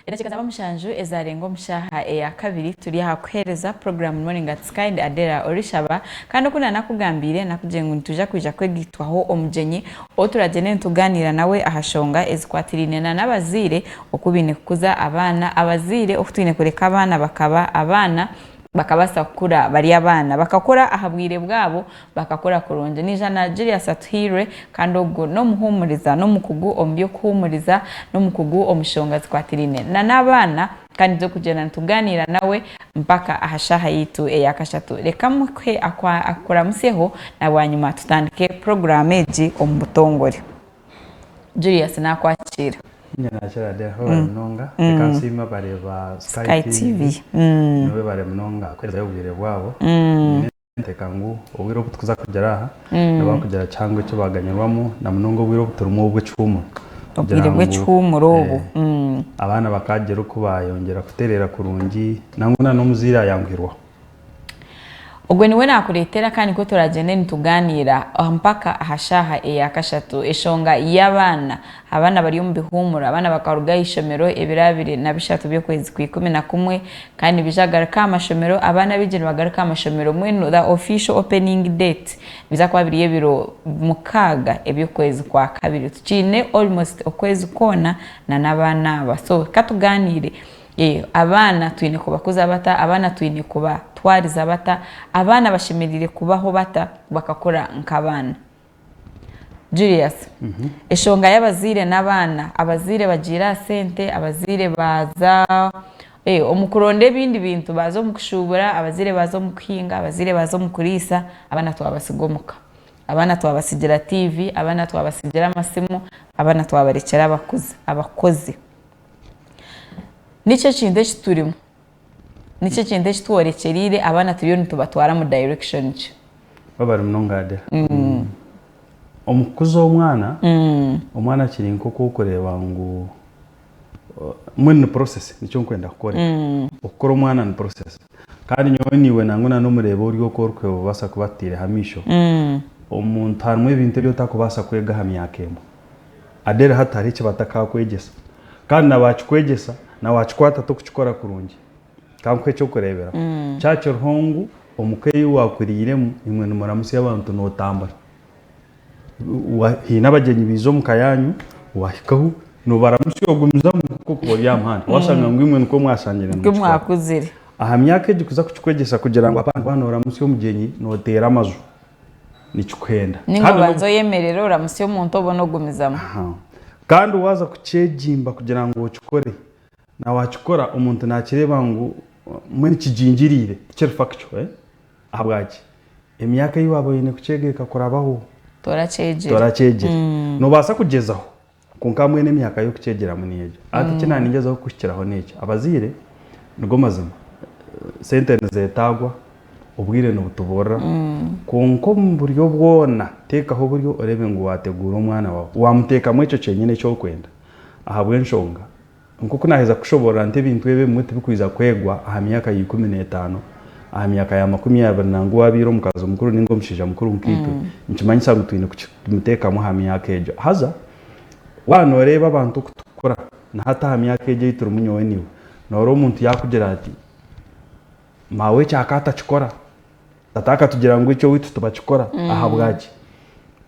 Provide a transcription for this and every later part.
Edakiika zaba mushanju ezarenga omu shaaha eya kabiri turi aha kuheereza puroguraamu Morning at Sky ndi Adela Orishaba kandi oku nanakugambiire nakugira ngu nitwija kwija kwegaitwaho omugyenyi ou turagyende nitugaaniira nawe aha shonga ezikwatiraine na n'abazaire oku baine kukuza abaana, abazaire oku twine kureka abaana bakaba abaana bakabaasa kukura bari abaana bakakura aha bwire bwabo bakakura kurungi. Naija na Julius Atuhairwe kandi ogwo n'omuhuumuriza, n'omukugu omu by'okuhuumuriza, n'omukugu omu shonga zikwatiraine na n'abaana kandi nituza kugyenda nitugaaniira nawe mpaka aha shaaha yaitu eya kashatu. Reka mmuhe akuramutsyeho na bwanyima tutandike puroguraamu egi omu butongore. Julius naakwakiira. Ninye nakira Adela webare munonga reka nsiime abareeba Sky Sky TV TV. nibo webare munonga kuherezayo obwire bwabo nyine Nteeka ngu obwire obu turikuza kugira aha nibakugira kihango eki baaganyirwamu na munonga obwire obu turimu obw'ekihuumuro Obwire kugira ngu bw'ekihuumuro obu. abaana bakaagira oku baayongyera kutereera kurungi nangwa na n'omuzaire ayanguhirwaho. Ogwe niwe naakureetera kandi nikwo turagyende nitugaaniira mpaka aha shaaha eya kashatu. Eshonga y'abaana. Abaana bari omu bihuumuro. Abaana bakaruga aha ishomero ebiro 23 by'okwezi kwa 11 kandi nibaija kugaruka aha mashomero. Abaana abaingi nibagaruka aha mashomero mbwenu the official opening date nibiza kuba biri ebiro 6 eby'okwezi kwa kabiri. Tukiine almost okwezi kwona na n'abaana aba. So ka tugaaniire abaana twine kubakuza bata? Abaana twine kubatwariza bata? Abaana bashemereire kubaho bata bakakura nk'abaana? Julius, Eshonga y'abazaire n'abaana, abazaire bagiire aha sente, abazaire baaza omu kuronda ebindi bintu, baaza omu kushuubura, abazaire baaza omu kuhinga, abazaire baaza omu kuriisa, abaana twabatsiga omuka. Abaana twabatsigira tiivi, abaana twabatsigira amasimu, abaana twabarekyera abakuzi, abakozi. Nikyo ekintu eki turimu. Nikyo ekintu eki tworekyereire abaana turiyo nitubatwara mu direction ki? Webare munonga Adela. Omu kukuza omwana, omwana kiri nk'oku orikureeba ngu mbwenu ni process nikyo ndikwenda kukworeka. Okukora omwana ni process. Kandi nyowe naiwe nangwa na n'omureeba ori oku orikureeba obaasa kuba atutaireho amaisho, omuntu harimu ebintu ebi otarikubaasa kwega aha myaka emwe. Adele hati hariho eki batakakwegyesa kandi na baakikwegyesa na waakikwata tokukikora kurungi. Ka nkuhe eky'okureeberaho. Kyaba kiriho ngu omu ka ei waakuriiremu imwe nimuramutsya abantu nootambura. Haine abagyenyi baija omu ka yaanyu, waahikaho noobaramutsya ogumizamu nk'oku orikuba ori aha muhanda. Waashanga ngu imwe nikwo mwashangire Nikwo nimukikora. mwakuzire. Aha myaka egi kuza kukikwegyesa kugira ngu waaba nooramutsya omugyenyi nooteera amaju. nikikuhenda. Ninga Kandi obanze n'obu- oyemerere oramutsye omuntu obone ogumizamu. Aha. Kandi waaza kukyegimba kugira ngu okikore, na waakikora omuntu naakireeba ngu mbwenu kigingiriire, tikiri factual. Eh? Ahabwaki? Emyaka ei waaba oine kukyega ekakurabaho, Torakyegire. torakyegire. Noobaasa kugyezaho, Kwonka mbwenu emyaka y'okukyegyeramu niyo egyo. Hati eki naaningyezaho kuhikiraho n'eki, abazaire nigo mazima, sente nizeetaagwa, obwire nibutuburira, kwonka omu buryo bwona teekaho oburyo oreebe ngu waateguura omwana waawe, waamuteekamu ekyo kyenyine eki orikwenda ahabw'enshonga Nk'oku naaheza kushoboorora nti ebintu ebi ebimwe tibikwija kwegwa aha myaka ya 15, aha myaka ya 20 nangwa waabaire omukazi mukuru ninga omushaija mukuru nkaitwe, nikimanyisa ngu twine kukimuteekamu aha myaka egyo. Haza waaba nooreeba abantu oku tukukura na hati aha myaka egi ei turimu nyowe naiwe, nooreeba omuntu yaakugira ati maawe eki akaba atakikora, tata akatugira ngu eki owaitu tibakikora, ahabwaki?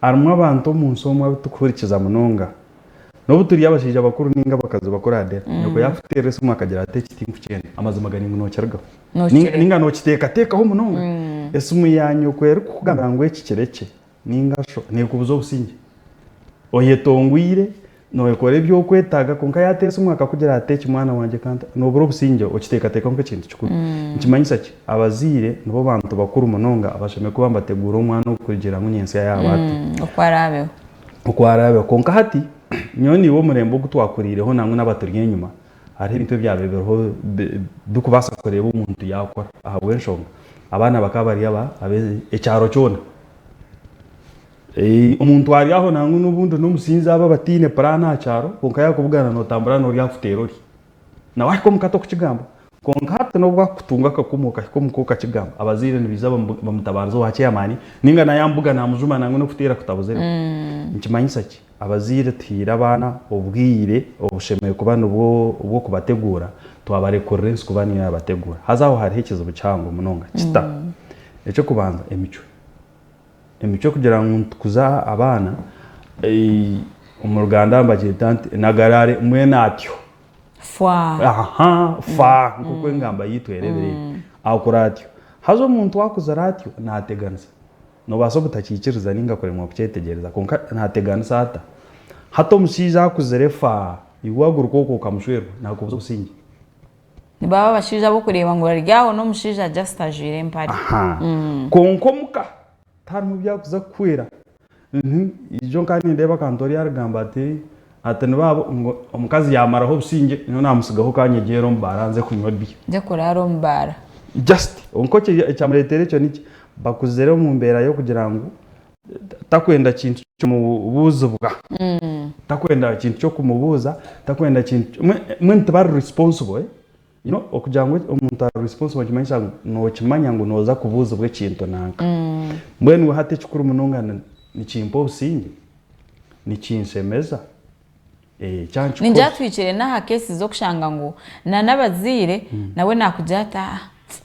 Harimu abantu omu nsi omu abu turikuhurikiza munonga. N'obu turi abashaija bakuru nainga abakazi bakuru Adela, nyoko yaakuteerera esimu akagira ati eki tinkukyenda, amazima gari ngu nookirugaho. Nookireka. Nainga nookiteekateekaho munonga. Esimu ya nyoko erikukugambira ngu eki kirekye nainga sho, neekubuza obusingye. Oyetongwire, nookora ebi orikwetaaga kwonka yaateera esimu akakugira ati eki mwana wangye ka nta, noobura obusingye okiteekateekaho nk'ekintu kikuru. Nikimanyisa ki? Abazaire nibo bantu bakuru munonga abashemereire kuba nibateguura omwana okugira ngu nyentsya yaaba ati. Oku araabeho. Oku araabeho. Kwonka hati, nyowe naiwe omurembe ogu twakuriireho nangwa n'abaturi enyima, hariho ebintu ebyabaire biriho birikubaasa kureeba omuntu yaakora ahabw'enshonga abaana bakaba bari aba ekyaro kyona. Omuntu ari aho nangwa n'obundi n'omusinzi abo abataine puraani aha kyaro kwonka yaakubugana nootambura noorya akuteera ori. Nawe ahika omuka tokukigamba. Kwonka hati n'obu akutunga akakumu okahika omuka okakigamba, abazaire nibaija bamutabaarize owa chairman nainga nawe amubuga naamujuma nangwa n'okuteera kutabuzireho. Nikimanyisa ki? Abazaire tuhaire abaana obwire obushemereire kuba nibwo obw'okubateguura, twabarekurira ensi kuba niyo yaabateguura. Haza aho hariho ekizibu kihango munonga. Kita? Eky'okubanza, emicwe. Emicwe kugira ngu nitukuza abaana, omu Ruganda nibagyeta nti nagaraare mbwenu atyo. Fwa. Aha, fa nk'oku engamba yaitu ereebire eri. Akura atyo. Haza omuntu akuzire atyo naateganisa. Noobaasa obutakiikiriza nainga kuremwa kukyetegyereza kwonka naateganisa ata? Hati omushaija akuzire fa, iwe waaguruka okwo okamushwerwa, naakubuza obusingye. Nibaba abashaija ab'okureeba ngu bari aho n'omushaija just ajwaire empare. Aha. Kwonka omuka tiharimu byakuza kukuhwera. Ijo nkaba nindeeba akantu oriya arikugamba ati, ati nibaabo ngu omukazi yaamaraho obusingye nyowe naamutsigaho kanyegyere omu baara nze kunywa biya. Nze kuraara omu baara. Just kwonka ekyamureetera ekyo niki? Bakuzire omu mbeera y'okugira ngu takwenda kintu ky'omubuuzibwa, takwenda kintu ky'okumubuuza, takwenda kintu, mbwenu tibari responsible. You know, okugira ngu omuntu ari responsible nikimanyisa ngu nookimanya ngu nooza kubuuzibwa ekintu nanka. Mbwenu we hati ekikuru munonga nikimpa obusingye, nikinshemeza. Ningira tuhikire n'aha cases z'okushanga ngu na n'abazaire nawe nakugira ati ah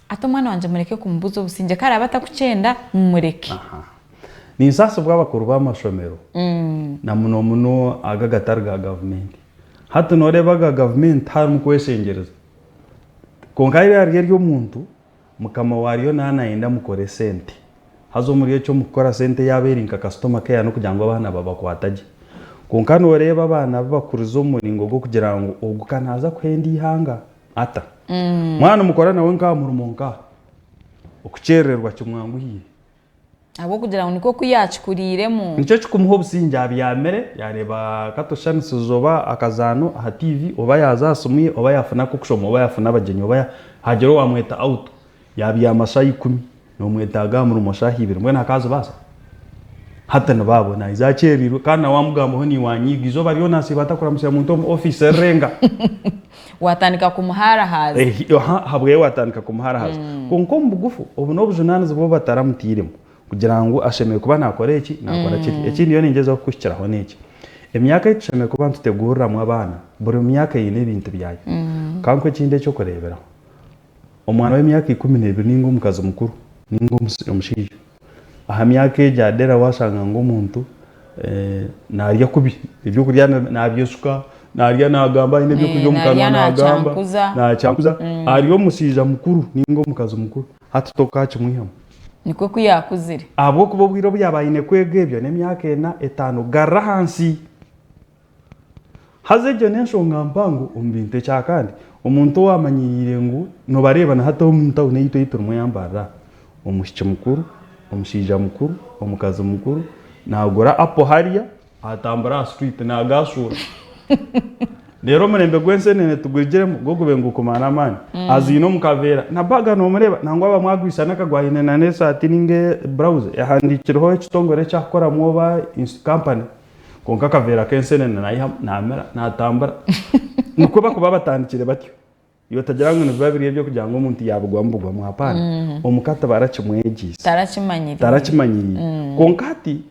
ati omwana wangye mureke kumubuza obusingye ku araabe atakukyenda mumureke. Ninsaasibwa abakuru b'amashomero na muno muno aga agatari ga gavumenti. Hati nooreeba aga gavumenti tiharimu kweshengyereza. Kwonka ririya riri ery'omuntu Mukama waaryo naaba naayenda mukore sente. Haza omuri ekyo omu kukora sente yaaba eri nka kasitoma keya n'okugira ngu abaana babakwata gye. Kwonka nooreeba abaana abu bakurize omu muringo gw'okugira ngu ogu ka naaza kuhenda eihanga ata? Mwana nimukora nawe nk'aha murimo nk'aha, okukyerererwa kimwanguhiire. Ahabw'okugira ngu nikwo oku yaakikuriiremu. Nikyo kirikumuha obusingye abyamire, yaareeba akatoshanisizo oba akazaano aha tiivi, oba yaaza aha simu ye, oba yaafuna ak'okushoma, oba yaafuna abagyenyi, oba haagira owaamweta awutu, yaabyama shaaha ikumi, noomwetaaga aha murimo shaaha ibiri, mbwenu akaazibaasa? Hati nibaabo naija akyereirwe kandi nawe waamugambaho naiwe wanyiiga, eizooba ryona asiiba atakuramutsya muntu omu ofiisi erirenga. Waatandika kumuhaarahaaza. Ahabweye waatandika kumuhaarahaaza. Kwonka omu bugufu, obu n'obujunaanizibwa obu bataramutairemu kugira ngu ashemereire kuba naakora eki, naakora kiri. Ekindi ndiyo ningyezaho kukuhikiraho n'eki, emyaka ei tushemereire kuba nituteguuriramu abaana, buri myaka eine ebintu byayo. Ka nkuhe ekindi eky'okureeberaho, omwana w'emyaka 12 nainga omukazi mukuru nainga omushaija, Aha myaka egyo Adela waashanga ngu omuntu naarya kubi, ebyokurya naabyeshuka, naarya naagamba aine ebyokurya omu kanwa naagamba, naakyankuza, ari omushaija mukuru nainga omukazi mukuru, hati tokaakimwihamu. Nikwo oku yaakuzire. Ahabw'okuba obwire obu yaaba aine kwega ebyo n'emyaka ena, etaano, garura ahansi. Haza egyo n'enshonga mpango omu bintu. Ekya kandi, omuntu owaamanyiriire ngu noobareeba na hati omu tauni eyaitu ei turimu eya Mbarara, omwishiki mukuru, omushaija mukuru, omukazi mukuru naagura apo hariya atambura aha street naagaashuura. Reero omurembe gw'ensenene tugurigiremu gwo gube ngu kumara amaani. Aziine omu kaveera na baga noomureeba nangwa abamwe agwisa n'akagwa aine n'esaati nainga burawuzi ehandiikireho ekitongore eki arikukoramu oba kampani. Kwonka akaveera k'ensenene naihamu naamira naatambura. Nikwo bakuba batandikire batyo. Iwe otagira ngu nibiba biri eby'okugira ngu omuntu yaabigwamu bugwamu hapaana. Omuka tibarakimwegyeise. Tarakimanyiriire. Tarakimanyiriire. Kwonka hati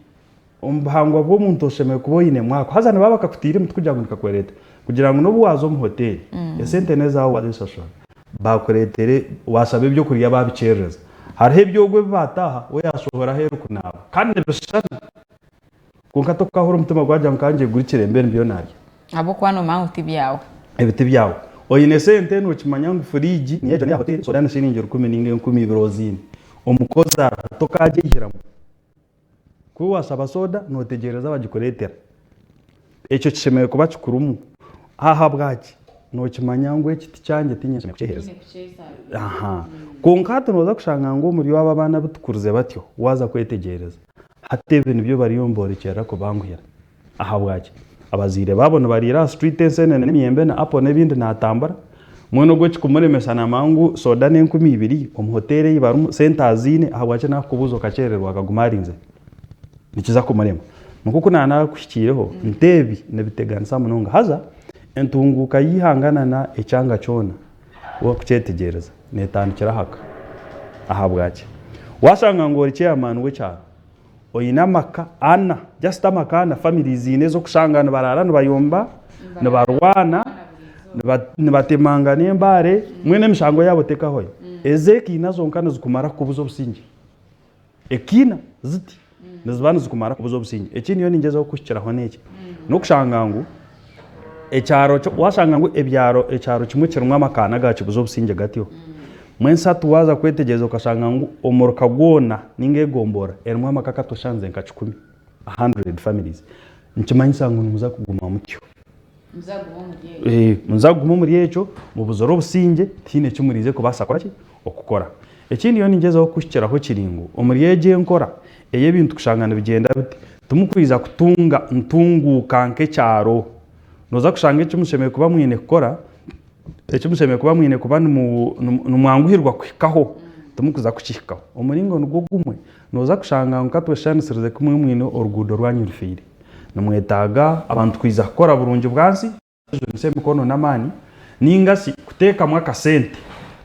omu buhangwa bw'omuntu oshemereire kuba oinemu ako. Haza nibaba bakakutairemu tikugira ngu nikakwereeta. Kugira ngu n'obu waaza omu hoteeri, esente n'ezaawe waazishashura, bakureetere waashaba ebyokurya baabikyerereza. Hariho ebyogwo ebi baataaha, we yaashohora aheeru kunaaba. Kandi nibishushana. Kwonka tokahurira omutima gwagira ngu ka ngyegurikire mbe nibyo naarya. Ahabw'okuba noomanya ngu ti byawe. Ebi ti byawe. Oine sente nookimanya ngu furiigi niyo egyo n'eya hoteeri, soda ni shiringi rukumi nainga 2000 oziine. Omukozi ariho tokaagyeyihiramu. Ku waashaba soda nootegyereza bagikureetera. Ekyo kishemereire kuba kikurimu. Ahabwaki? Nookimanya ngu eki ti kyangye tiinye nshemereire kukyeheereza. Kwonka hati nooza kushanga ngu omuri abo abaana abu tukurize batyo, waaza kwetegyereza, Hati ebi nibyo bariyo niborekyerera kubanguhira. Ahabwaki? Abazaire baabo nibariira aha street ensenene n'emiyembe na apple n'ebindi natambura. Mbwenu ogwo ekikumuremesa namanya ngu soda n'enkumi ibiri omu hoteeri ei barimu sente aziine ahabwaki nakukubuuza okakyererwa akaguma arinzire? Nikiza kumurema. Nikwo ku naanakuhikiireho nti ebi nibiteganisa munonga. Haza entunguuka y'eihanga na ekyanga kyona wakukyetegyereza netandikira aha ka. Ahabwaki? Washanga ngu ori chairman w'ekyaro, Oine amaka ana, just amaka ana, families ina ez'okushanga nibaraara nibayomba, nibarwana, nibatemangana embaare, mbwenu emishango yaabo tekahwayo. Ezo eka ina zonka nizikumara kukubuza obusingye. Eka ina ziti niziba nizikumara kukubuza obusingye. Eki ndiyo ningyezaho kuhikiraho n'eki, n'okushanga ngu ekyaro washanga ngu ebyaro ekyaro kimwe kirimu amaka ana agakibuza obusingye gatyo, mbwenu hati waaza kwetegyereza okashanga ngu omuruka gwona ninga egomborora erimu amaka akatoshanze nka kikumi, 100 families, nikimanyisa ngu nimuza kuguma mutyo. Nimuza kuguma omuri ekyo mubuzire obusingye tihaine eki muriize kubaasa kukora ki? Okukora. Eki ndiyo ningyezaho kuhikiraho kiri ngu omuri egi enkora ey'ebintu kushanga nibigyenda biti, timukwija kutunga ntunguuka nk'ekyaro. Nooza kushanga eki mushemereire kuba mwine kukora, eki mushemereire kuba mwine kuba nimwanguhirwa kuhikaho, timukuza kukihikaho. Omuringo nigwo gumwe, nooza kushanga nka tweshushanisirize kumwe mwine oruguudo rwanyu rufiire. Nimwetaaga abantu kwija kukora burungi bwansi. Kujunisa emikono n'amaani ninga shi kuteekamu akasente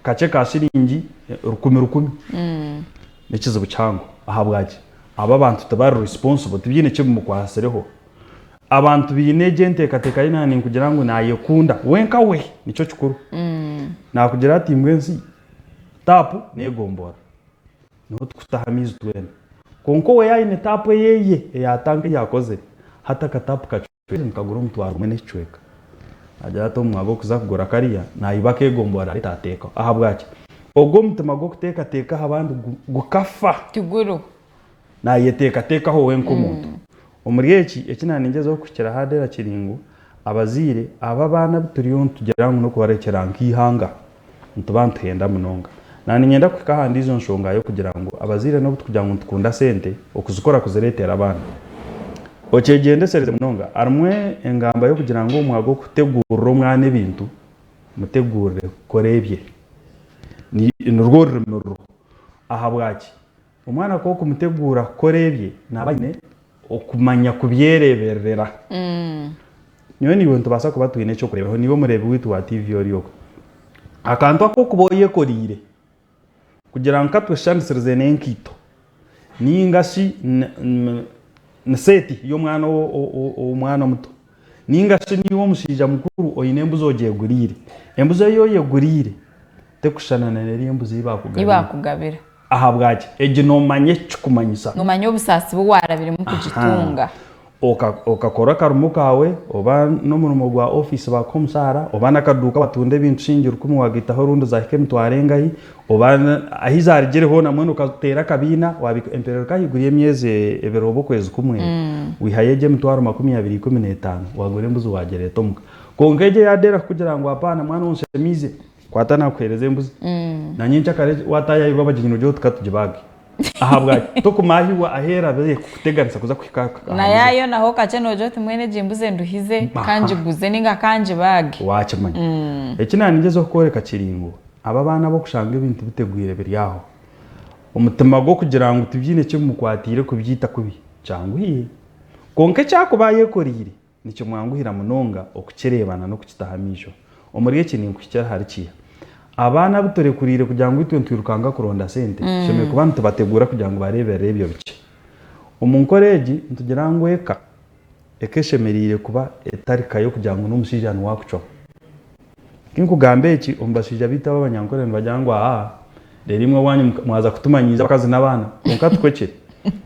kakye ka shiringi rukumi rukumi n'ekizibu kihango. Ahabwaki? Abo abantu tibari responsible, tibiine eki bimukwatsireho. Abantu baine egyo enteekateeka ei naninkugira ngu nayekunda wenka we nikyo kikuru. Nakugira ati mbwenu shi taapu n'egombora. Niho tukutaha amaizi twena. Kwonka owe yaaba aine taapu eyeye eya tanka ei yakozire, hati akataapu kacwekire nikagura omutwaro gumwe n'ekicweka. Naagira ati omu mwanya gw'okuza kugura kariya, naiba akegombora areeta ateekaho. Ahabwaki? Ogwo omutima gw'okuteekateeka aha bandi gukafa. Tiguriho. Naayeteekateekaho we nk'omuntu. Omuri eki, eki naaningyezaho kuhikira aha kiri ngu abazaire aba abaana abu turiyo nitugira ngu n'okubarekyera nk'eihanga, nituba nituhenda munonga. Naaniinyenda kuhika aha ndiijo nshonga y'okugira ngu abazaire n'obu turikugira ngu nitukunda sente, okuzikora kuzireetera abaana. Okyegyendesereze munonga. Harimu engamba y'okugira ngu omwanya gw'okuteguurira omwana ebintu, muteguurire kukora ebye. Nirwo rurimi ruriho. Ahabwaki? Omwana ku orikumuteguura kukora ebye, naaba aine okumanya kubyereeberera. Nyowe naiwe nitubaasa kuba twine eky'okureeberaho, niiwe omureebi waitu wa tiivi ori okwe. Akantu aku orikuba oyekoreire kugira ngu katweshushanisirize n'enkaito nainga shi ni seeti y'omwana omwana omuto nainga shi niiwe omushaija mukuru oine embuzi ogyeguriire. Embuzi ei oyeguriire terikushushana n'eri embuzi ei Ei baakugabira. Ahabwaki? Egi noomanya eki kirikumanyisa. Noomanya obusaasi bu waarabiremu kugitunga. Okakora akarimo kaawe, oba n'omurimo gwa ofiisi baakuha omushaara, oba n'akaduuka watunda ebintu shilingi rukumi waagaitaho orundi zaahika emitwaro engahi, oba ahu zaarugire hoona mbwenu okateera akabiina waabiika empereruka ahaiguru y'emyezi ebiri oba okwezi kumwe, waihayo egyo emitwaro 20 15 waagura embuzi waagireeta omuka. Kwonka egyo eya dealer kukugira ngu apaana mwana onshemiize, Kwata nakuhereza embuzi na nyenkyakare watayayirwa abagyenyi nogira oti katugibaage. Ahabwaki? Tokumanya ahu erabire kukuteganisa kuza kuhika aha Na yayonaho kakye nogira oti mbwenu egi mbuzi enduhize kangiguze ninga kangibaage. Wakimanya. Eki nanigyezaho kworeka kiri ngu aba abaana abokushanga ebintu bitegwire biri aho, omutima gw'okugira ngu tibiine eki bimukwatiire kubyita kubi kyanguhiire. Kwonka eki akuba ayekoreire Nikimwanguhira munonga okukireebana n'okukitaho amaisho. Omuri eki ninkuhikira ahari kiiha? Abaana abu turekuriire kugira ngu itwe nitwirukanga kuronda sente, tushemereire kuba nitubateguura kugira ngu bareeberere ebyo bikye. Omu nkora egi, nitugira ngu eka, eka eshemereire kuba etari ka y'okugira ngu n'omushaija niwe akucwamu. Tinkugamba eki, omu bashaija baitu ab'abanyankore nibagira ngu aa, reero imwe owaanyu mwaza kutumanyiiza abakazi n'abaana. Kwonka tikwo kiri.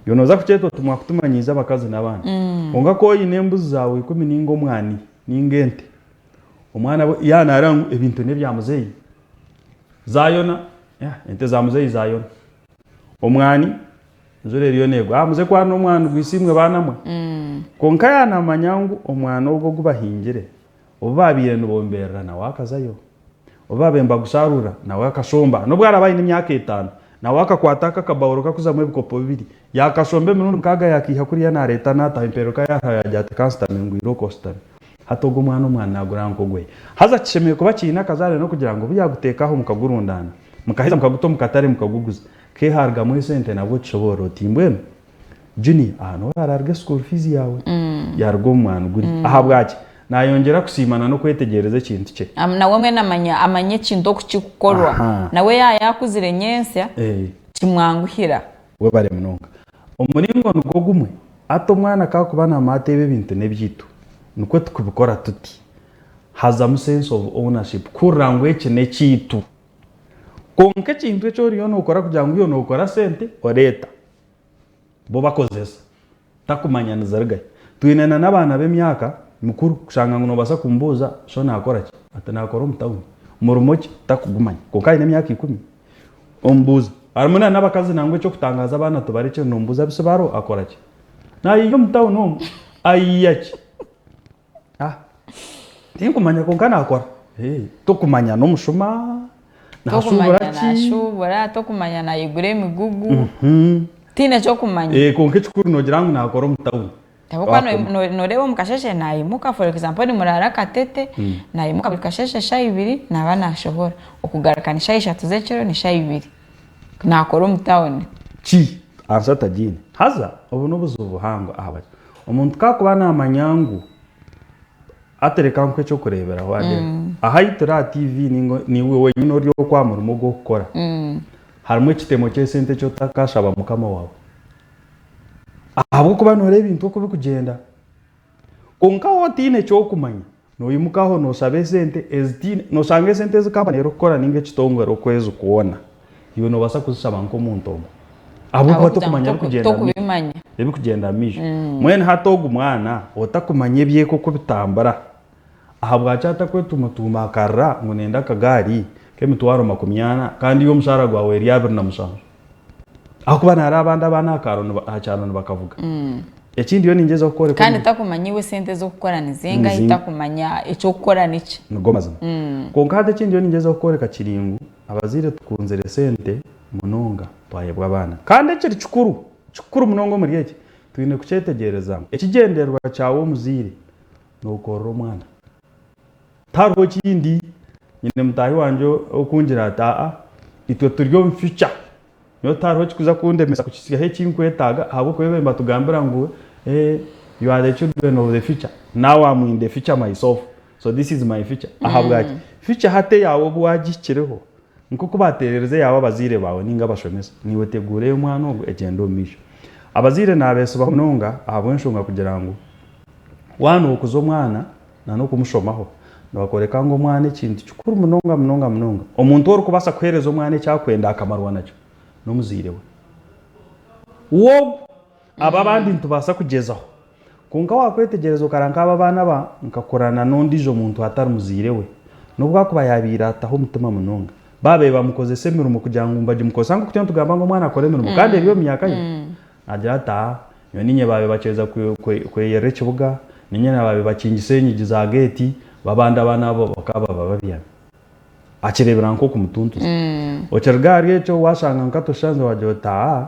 Iwe nooza kukyeta oti mwakutumanyiiza abakazi n'abaana. Kwonka ku oine embuzi zaawe ikumi nainga omwani nainga ente, omwana we yaaba naareeba ngu ebintu n'ebya muzeeyi, zaayona, ente za muzeeyi zaayona. Omwani, enjura eriyo neegwa, aa muze kwana omwani gwise imwe baana mwe. Kwonka yaaba naamanya ngu omwani ogwo ogu bahingire, Obu baabaire nibomberera nawe akazayo. Obu baabaire nibagusharuura nawe akashomba. N'obu araabe aine emyaka etaano, nawe akakwata ako akabahuri kakuzamu ebikopo bibiri, yaakashomba emirundi mukaaga yaakaiha kuriya naareeta naataho empereruka yaaruha yaagira ati ka nshutame ngu irooko oshutame. Hati ogwo omwana omwana naaguraba nk'ogwe. Haza kishemereire kuba kiine akazaare n'okugira ngu obu yaaguteeka aho mukagurundaana, mukaheza mukaguta omu katare mukaguguza, keeharugamu esente nabwo okishoboorora oti mbwenu Junior, aha niho haraaruge school fees yaawe, yaaruga omu mwani guri. Ahabwaki? Naayongyera kusiima n'okwetegyereza ekintu kye. Nawe mbwenu amanya amanya ekintu oku kirikukorwa. Nawe yaaba yaakuzire nyentsya, kimwanguhira. Webare munonga. Omuringo nigwo gumwe, hati omwana ku arikuba naamanya ati ebi ebintu n'ebyaitu, nikwo tukubikora tuti, hazamu sense of ownership, kuhurira ngu eki n'ekyaitu. Kwonka ekintu eki oriyo nookora kugira ngu iwe nookora sente, oreeta, bo bakozesa, takumanya nizirugahi. Twine na n'abaana b'emyaka mikuru kushanga ngu noobaasa kumubuuza sho naakora ki? Ati naakora omu tawuni. Murimo ki? Takugumanya. Kwonka aine emyaka ikumi. Omubuuza. Harimu na n'abakazi nangwa eky'okutangaaza abaana tubarekire nomubuuza bisi baro akora ki? Nayiiya omu tawuni omu. Ayiiya ki? Ah, tinkumanya kwonka nakora. Eh, tokumanya n'omushuma, Tokumanya nashuubura ki? nashuubura, tokumanya nayigura emigugu, tihaine ky'okumanya. Eh, kwonka ekikuru nogira ngu nakora omu tawuni. Ahabw'okuba nooreeba omu kasheeshe naimuka for example nimuraara Katete, naimuka buri kasheeshe shaaha ibiri naaba naashohora, okugaruka ni shaaha ishatu z'ekiro ni shaaha ibiri, naakora omu tawuni. Ki? Ansa atagiine. Haza obu n'obuzibu buhango aha baki. Omuntu ku arikuba naamanya ngu hati reka nkuhe eky'okureeberaho Adela. Aha ahu turi aha TV nainga niiwe wenyine ori okwo aha murimo ogw'okukora, harimu ekitemo ky'esente eki otakashaba mukama waawe. Ahabw'okuba nooreeba ebintu oku birikugyenda. Kwonka waaba otaine ky'okumanya, noimuka aho nooshaba esente ezitaine, nooshanga esente ezi kampani erikukora nainga ekitongore okwezi kwona, iwe noobaasa kuzishaba nk'omuntu omwe. Ahabw'okuba tokumanya ebirikugyenda omu maisho. Ebirikugyenda omu maisho. Mbwenu hati ogu mwana otakumanya eby'eka oku bitambura, ahabwaki atakwetuumatuuma akarira ngu nenda akagaari k'emitwaro 40 kandi iwe omushaara gwawe eri 27? Ahakuba naareeba abandi abaana aha kaaro aha kyaro nibakavuga. Ekindi ndiyo ningyezaho kworeka Kandi takumanya iwe esente ez'okukora nizingahi, Nizinga. takumanya eky'okukora niki. Nigo mazima. Kwonka hati ekindi ndiyo ningyezaho kworeka kiri ngu abazaire tukunzire esente munonga twayebwa abaana. Kandi ekiri kikuru, kikuru munonga omuri eki, twine kukyetegyereza ngu ekigyendererwa kyawe omuzaire nookorera omwana. Tihariho ekindi, nyine mutaahi wangye okungira ati aa itwe turi omu future nyowe tihariho ekikuza kundemesa kuhitsyaho eki nkwetaaga ahabw'okuba ebyo nibatugambira ngu you are the children of the future now am in the future myself so this is my future ahabwaki future hati eyaawe obu waagihikireho nk'oku baateererize eyaawe abazaire baawe ninga abashomesa naiwe teguura ey'omwana ogwo egyende omu maisho. Abazaire naabeesibaho munonga ahabw'enshonga kugira ngu waaba nookuza omwana na n'okumushomaho. Nibakworeka ngu omwana ekintu kikuru munonga munonga munonga. Omuntu orikubaasa kuheereza omwana eki arikwenda akamarwa nakyo n'omuzaire we. Woogu! Abo abandi nitubaasa kugyezaho. Kwonka waakwetegyereza okareba nk'abo abaana aba nkakurana n'ondiijo muntu atari muzaire we, n'obu akuba yaabaire ataho omutima munonga. Baabaire bamukozesa emirimo kugira ngu nibagimukozesa nk'oku turiyo nitugamba ngu omwana akore emirimo kandi eri omu myaka ye. Naagira ati, Aa, nyowe niinye baabaire bakyeza kweyerera ekibuga, niinye naabaire bakingisa enyigi za geeti, babandi abaana abo bakaba baba babyami. Akireebera nk'okumutuntuza. Okiruga ahari ekyo waashanga nka toshanze waagira oti, Aa,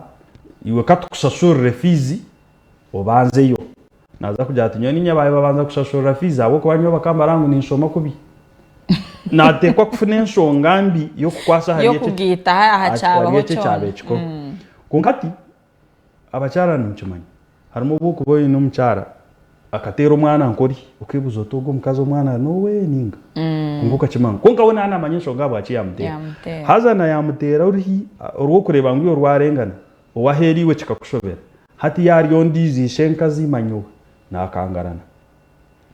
iwe ka tukushashurire fiizi obanzeyo. Naaza kugira ati, Nyowe niinye baabaire babanza kushashurira fiizi ahabw'okuba nyowe bakaba nibareba ngu ninshoma kubi. Naateekwa kufuna enshonga mbi y'okukwasa ahari ekyo Y'okugaita aha kyabaho ekyo kyona. ekyabaire kikorwa. Kwonka hati abakyara nimukimanya harimu obu orikuba oine omukyara akateera omwana nk'ori okeebuuza oti ogu omukazi omwana n'owe ninga? Kwonka okakimanya kwonka we naaba naamanya enshonga ahabwaki yaamuteera. Yaamuteera. Haza na yaamuteera oruhi orw'okureeba ngu iwe rwarengana owaheera iwe kikakushobera. Hati yaarya ondiijo ishenkazi manya owe naakangarana.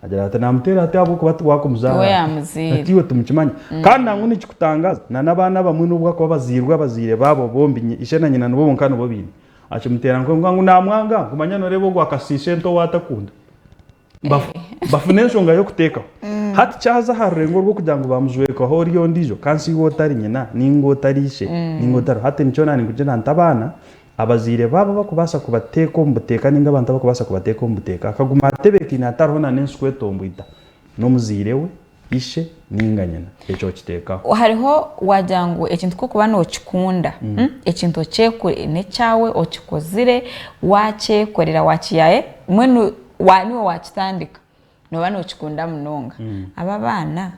Agira ati, Naamuteera ati ahabw'okuba tiwaakumuzaara. Tiwe yaamuzaire. Ati iwe timukimanya. Kandi nangwa nikikutangaaza, na n'abaana abamwe n'obu bakuba bazairwe abazaire baabo bombi, ishe na nyina nibo bonka nibo baine. Akimuteera nkonka ngu naamwanga, ngu manya nooreeba ogu akasiisha ente ou atakunda. Bafuna enshonga y'okuteekaho. Hati kyaza aha rurengo rw'okugira ngu baamujwekaho ori ondiijo, kansi iwe otari nyina, nainga otari ishe, nainga otari. Hati nikyo naanye nkugira nti abaana Abazaire baabo abarikubaasa kubateeka omu buteeka nainga abantu abarikubaasa kubateeka omu buteeka akaguma atebeekaine hatariho na n'ensi kwetomboita n'omuzaire we, ishe nainga nyina. Ekyo okiteekaho. Hariho wagira ngu ekintu ku orikuba nookikunda, ekintu n'ekyawe okikozire, waakyekorera, waakiyaye, mbwenu niiwe waakitandika, nooba nookikunda munonga. Abo abaana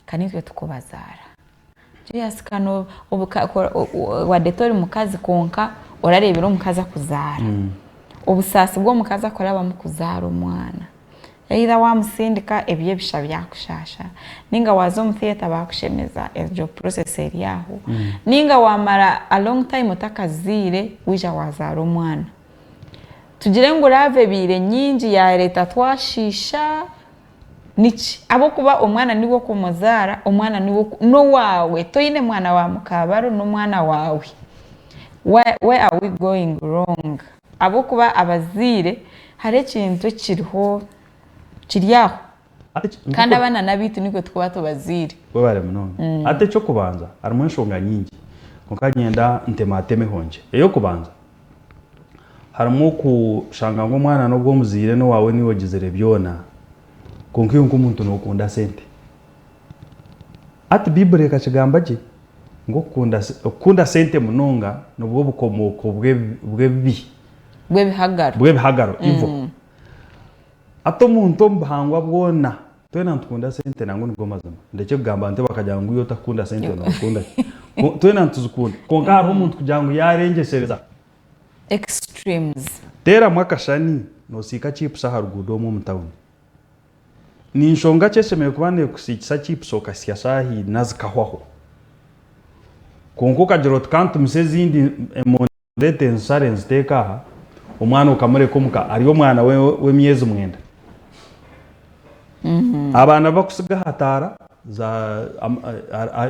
ka niitwe turikubazaara. Julius ka wadde tori mukazi kwonka orareebire omukazi akuzaara. Obusaasi bw'omukazi akurabamu kuzaara omwana. Either waamusindika ebyo ebisha byakushaasha, nainga waaza omu theatre baakushemeza egyo process eri aho, nainga waamara a long time otakazaire waija waazaara omwana. Tugire ngu love ebaire nyingi yareeta twashiisha niki? Ahabw'okuba omwana niiwe okumuzaara, omwana niiwe n'owaawe toine mwana wa mukaabaro n'omwana waawe. Where are we going wrong? Ahabw'okuba abazaire hariho ekintu ekiriho kiri aho kandi abaana n'abaitu nikwo turikuba tubazaire. Webare munonga. Hati eky'okubanza harimu enshonga nyingi kwonka niinyenda ntematemeho nkye. Ey'okubanza harimu okushanga ngu omwana n'obu omuzaire n'owaawe niiwe ogizire byona kwonka iwe nk'omuntu nookunda sente. Hati Baiburi ekakigamba gye ngu okukunda sente munonga nibwo bukomooko bw'ebibi. Bw'ebihagaro. Bw'ebihagaro, evil. Hati omuntu omu buhangwa bwona, twena nitukunda sente nangwa nigo mazima. Ndekye kugamba nti bakagira ngu iwe otakukunda sente nokunda ki? Twena nituzikunda kwonka hariho omuntu kugira ngu yarengyesereza. Extremes. Teeramu akashani nosiika chipusi aha ruguudo omwe omu tawuni. Ni nshonga ki eshemereire kuba nekusiikisa chipusi okahitsya shaaha ina zikahwaho? Kwonka okagira oti kantumise ezindi emondi Ndeeta ensare nziteeke aha, omwana okamureka omuka ari omwana w'emyezi mwenda. Abaana bakusiga aha taara za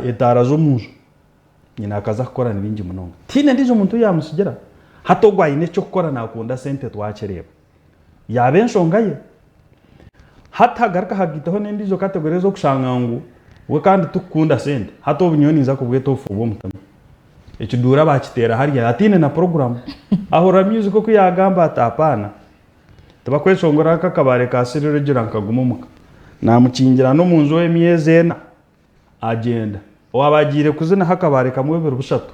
etaara z'omu nju, nyina akaza kukora ni bingi munonga. Tihaine ondiijo muntu ou yaamutsigira. Hati ogwo aine eky'okukora naakunda sente twakireeba. Yaaba enshonga ye. Hati hagaruka hagaitaho n'endiijo category ez'okushanga ngu we kandi tikukunda sente, hati obu nyowe ninza kubweta obufu bw'omutima. Ekiduura baakiteera harya hataine na puroguramu. Ahurira music oku yaagamba ati apaana. Tibakweshongora nk'akabaare ka Sirira ogira nkaguma omuka. Naamukingira n'omu nju emyezi ena agyenda. Owaaba agiire kuzinaho akabaare kamwe ebiro bishatu,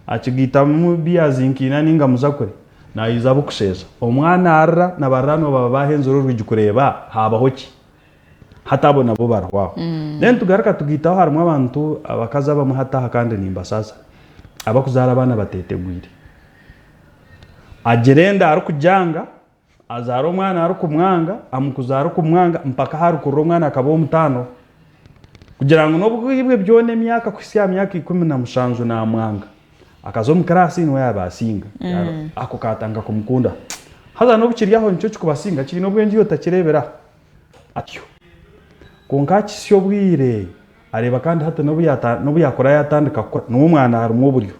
akigaitamu beers nka ina nainga muzakure, naija bukusheesha. Omwana arira na bariraanwa baba baahenzire orwigi kureeba haabaho ki. Hati abo nabo bariho aho. Then tugaruka tugaitaho harimu abantu abakazi abamwe hati aha kandi nimbasaasa abakuzaara abaana batetegwire. Agira enda arikugyanga, azaara omwana arikumwanga, amukuza arikumwanga mpaka ahu arikurira omwana akaba ow'omutaano. Kugira ngu n'obwibwe byona emyaka kuhitsya aha myaka 17 naamwanga. Akaza omu kiraasi niwe yaaba asinga. Ako kaatandika kumukunda. Haza n'obu kiri aho nikyo kikubasinga kiine obwengye iwe otakireebera aho. Atyo. Kwonka akitsya obwire, areeba kandi hati n'obu yaakura yaatandika kukura, niwe omwana harimu oburyo.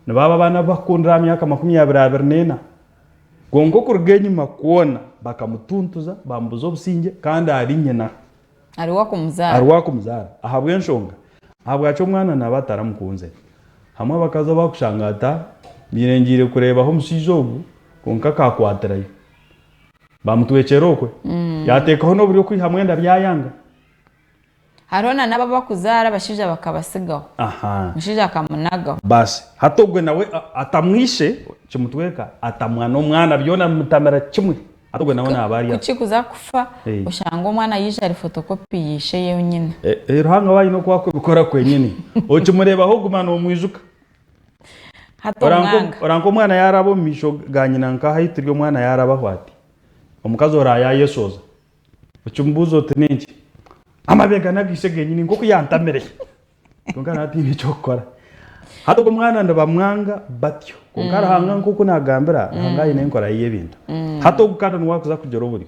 Nibaaba abaana abu barikukundira aha myaka 24. Kwonka okuruga enyima kwona bakamutuntuza, baamubuza obusingye kandi ari nyina. Ari owakumuzaara. Ari owakumuzaara. Ahabw'enshonga, ahabwaki omwana naaba ataramukunzire. Hamwe abakazi abu arikushanga ati, mbaire ngiire kureebaho omushaija ogu kwonka akakwatirayo. Bamutwekyera okwe. Yateekaho n'oburyo kwihamu enda byayanga. Hariho na n'abo abakuzaara abashaija bakabasigaho. Omushaija akamunagaho. Basi hati ogwe nawe atamwa ishe kimutweka, atamwa n'omwana byona bimutamira kimwe. Hati ogwe nawe naaba ari aho. Ku kikuza kufa oshanga omwana yaija ari fotokopi ya ishe yenyine. Ruhanga we aine oku akubikora kwenyini. Okimureebaho oguma nomwijuka. Hati omwanga. Ora nk'omwana yaaraba omu maisho ga nyina nka ahi turi omwana yaarabaho ati, omukazi ora yaayeshoza, okimubuuza oti n'enki? Amabega n'aga ishe genyini nk'oku yantamire. Kwonka naaba ataine eky'okukora. Hati ogwo omwana nibamwanga batyo. Kwonka Ruhanga nk'oku naagambira, Ruhanga aine enkora ye y'ebintu. Hati ogu kandi niwe arikuza kugira oburyo.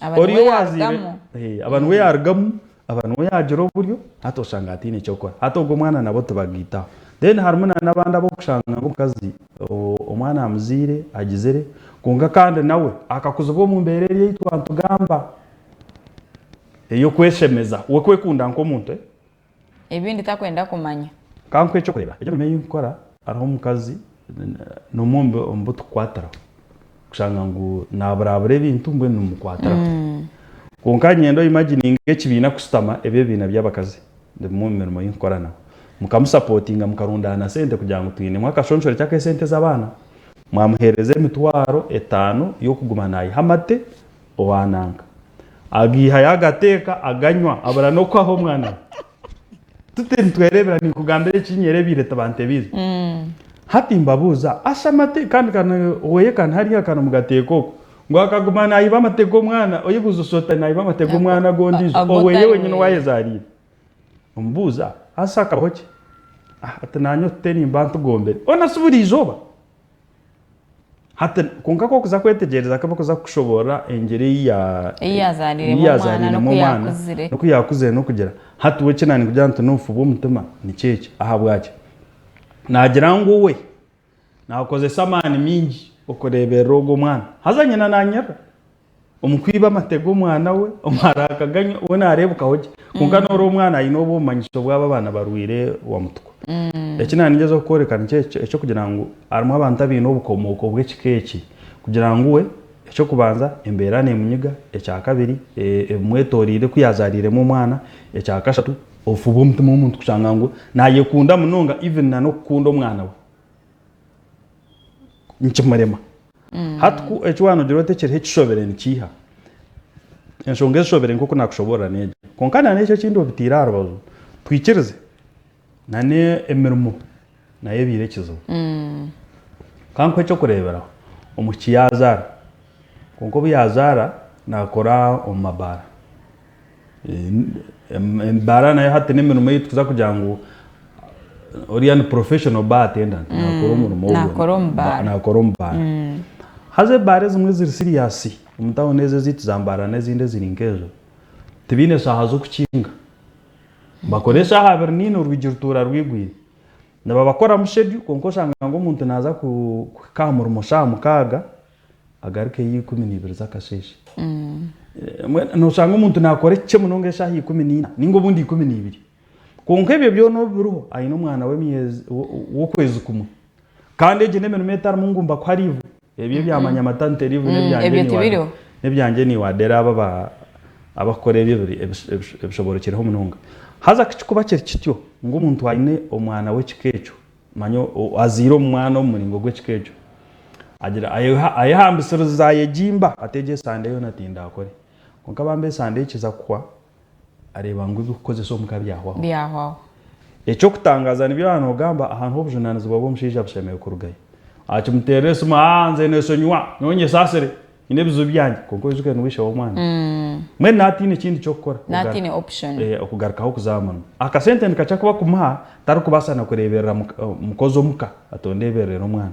Aba Oriya niwe owaazaire yaarugamu. eh, aba niwe yaarugamu, aba niwe yaagira oburyo, hati oshanga ataine ky'okukora. Hati ogwo omwana nabo tibagaitaho. Then harimu na n'abandi ab'okushanga ngu omukazi o- omwana amuzaire, agizire, kwonka kandi nawe akakuzibwa omu mbeera eri ei twatugamba ey'okweshemeza, we kwekunda nk'omuntu eh. Ebindi takwenda kumanya. Ka nkuhe eky'okureeberaho. Egyo emirimo ei nkukora hariho omukazi n'omwe omu bu tukukwatiraho kushanga ngu naaburabura ebintu mbwenu nimukwatiraho. Kwonka niinyenda oimagininge ekibiina kushutama ebi ebibiina by'abakazi ndi bimwe omu mirimo ei nkukora nabo. Mukamusapotinga mukarundaana sente kugira ngu twinemu akashonshoreki ak'esente z'abaana. Mwamuheereza 5000 y'okuguma naiha amate owa nanka. Agaihayo agateeka aganywa abura n'okuhaho omwana we. Tuti nitwereebera ninkugambira eki nyereebiire tibantebiize. Hati mbabuuza asha amate kandi kanu oweye kanu hariya kanu mugateeka oku ngu akaguma naiba amate g'omwana oyebuuza osha oti naiba amate g'omwana ag'ondiijo oweye wenyini ou ayezaariire. Omubuuza asa akabaho ki? Ati naanye otute nimba ntugombire. Hoona si buri izooba? Hati kwonka ku orikuza kwetegyereza ku barikuza kukushoboorora engyeri ei ya Ei yaazaariiremu ei omwana yaazaariiremu n'oku omwana yaakuzire. n'oku yaakuzire n'okugira. Hati we eki naanikugira nti n'obufu bw'omutima nikyo eki. Ahabwaki? Naagira ngu we naakozesa amaani maingi okureeberera ogwo mwana. Haza nyina naanyerera. Omu kwiba amate g'omwana we, omwana akaganywa, we naareebekaho gye. Kwonka noora omwana aine obu obumanyiso bw'abo abaana barwaire wa mutukwa. Eki naanigyezaho kworeka nikyo ekyo eky'okugira ngu harimu abantu abaine obukomooko bw'ekika eki kugira ngu we eky'okubanza embeera neemunyiga, ekyakabiri ebimwetoreire ku yaazaariiremu omwana, ekyakashatu obufu bw'omutima omuntu kushanga ngu naayekunda munonga even na n'okukunda omwana we nikimurema. Hati ku eki waanogira oti ekiriho ekishobire nikiiha? Enshonga ezishobire nk'oku naakushoboorora n'egi. Kwonka na n'eki ekindi obiteire aha rubaju, twikirize na n'emirimo nayo ebaire ekizibu. Ka nkuhe eky'okureeberaho, omwishiki yaazaara, kwonka obu yaazaara naakora omu mabaara. Ebaara nayo hati n'emirimo ei turikuza kugira ngu oriya ni professional bar attendant naakora omurimo ogwo. Naakora omu baara. Naakora omu baara. Haza ebaara ezimwe ziri serious omu tawuni ezi ezaitu za Mbarara n'ezindi eziri nk'ezo, tibaine shaaha z'okukinga. Bakora eshaaha abiri naina orwigi rutuura rwigwire. Nibabakoramu schedule kwonka oshanga ngu omuntu naaza kuhika aha murimo shaaha mukaaga, agarukeyo 12 z'akasheeshe. Mbwenu nooshanga omuntu naakora ekikye munonga eshaaha 14 nainga obundi 12. Kwonka ebyo byona obu biriho aine omwana w'emyezi w'okwezi kumwe. Kandi egi n'emirimo etarimu ngu mbakuha liivu. Ebyo ebya manya maternity leave n'ebyangye Ebyo niiwe tibiriho. n'ebyangye niiwe Adela abo aba abakukora ebyo ebiri ebishoborokireho munonga. Haza ku kikuba kiri kityo ngu omuntu aine omwana w'ekika ekyo, Manya azaire omwana omu muringo gw'ekika ekyo, agira ayehambisiriza ayegimba ati egyo esande yoona tindakore. Kwonka bambe esande ekiza kuhwa, areeba ngu eby'okukozesa omuka byahwaho. Byahwaho. Eky'okutangaaza nibyo waaba noogamba, aha niho obujunaanizibwa bw'omushaija bushemereire kurugayo. Akimuteerera esimu, aa nze neesonyiwa, nyowe nyesaasire. Nyine ebizibu byangye kwonka oijuke niwe ishe w'omwana. Mbwenu naaba ataine kindi ky'okukora Naaba ataine option. Okugarukaho kuza aha murimo. Akasente nikakye aku barikumuha tarikubaasa na kureeberera mukozi omuka ati ondeeberere omwana.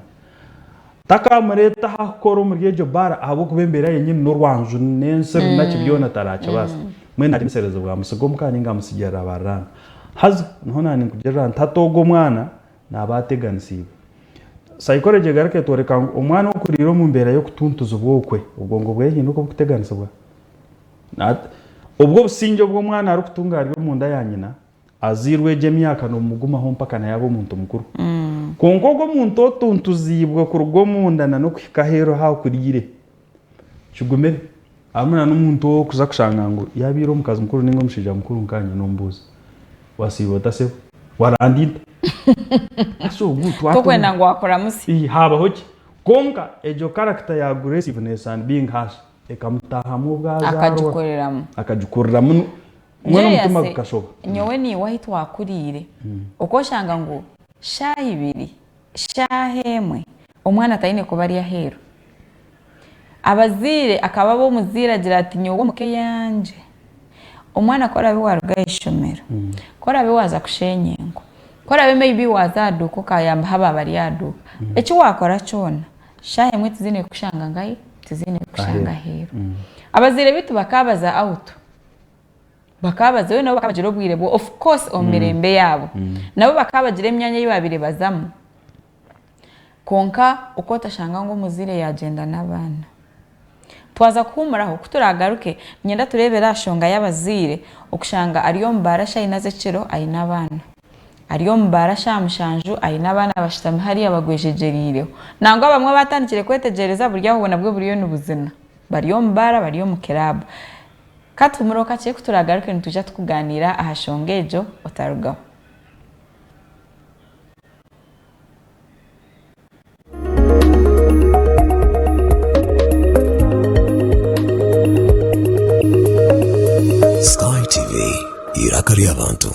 Takamureeta aha kukora omuri egyo baara ahabw'okuba embeera yenyini n'orwanju n'ensiri naki byona tarakibaasa. Mbwenu naagyemeserezibwa amutsiga omuka nainga amutsigyerera bariraanwa. Haza niho naaba ninkugirira nti hati ogwo omwana naaba ateganisiibwe. Psychology egaruka etworeka ngu omwana okuriire omu mbeera y'okutuntuzibwa okwe, obwongo bwe haine oku burikuteganisibwa. Obwo obusingye obu omwana arikutunga ari omunda ya nyina, azairwe egyo emyaka nibumugumaho mpaka na yaaba omuntu mukuru. Kwonka ogwo omuntu otuntuziibwe kuruga omunda na n'okuhika aheeru ahu akuriire, kigumire. Harimu na n'omuntu ou orikuza kushanga ngu yaabaire omukazi mukuru nainga omushaija mukuru nkaanye nomubuuza, wasiiba ota sebo? Warandinta? Haza ogu Tokwenda twatunga. ngu akuramutsye. Ii, haabaho ki? Kwonka egyo character ya aggressiveness and being harsh ekamutaahamu obu azaarwa. Akagikuriramu. Akagikuriramu mbwenu omutima Julius, gukashoba. nyowe naiwe ahu twakuriire, okoshanga ngu shaaha ibiri, shaaha emwe, omwana taine kuba ari aheeru. Abazaire akaba aba omuzaire agira ati nyowe omuka eyangye omwana ku oraabe waaruga aha ishomero, ku oraabe waaza kusheenya enku, ku oraabe maybe waaza aha duuka okayambaho abaaba bari aha duuka, eki waakora kyona shaaha emwe tiziine kukushanga nkahi? Tiziine kukushanga aheeru. Abazaire baitu bakaba baza out, bakaba bazayo nabo bakaba bagira obwire of course omu mirembe yaabo, nabo bakaba bagira emyanya ei baabaire bazamu. Kwonka oku otashanga ngu omuzaire yaagyenda n'abaana. Twaza kuhuumuraho, ku turaagaruke, niinyenda tureebere aha shonga y'abazaire okushanga ari omu baara shaaha ina z'ekiro aine abaana. Ari omu baara shaaha mushanju aine abaana bashutami hariya bagwejegyereireho. Nangwa abamwe abaatandikire kwetegyereza buri aho nabwo buriyo nibuzina. Bari omu baara, bari omu kiraabu. Ka tuhuumureho kakye, ku turaagaruke nitwija tukugaaniira aha shonga egyo, otarugaho. Sky TV, eiraka ry'abantu.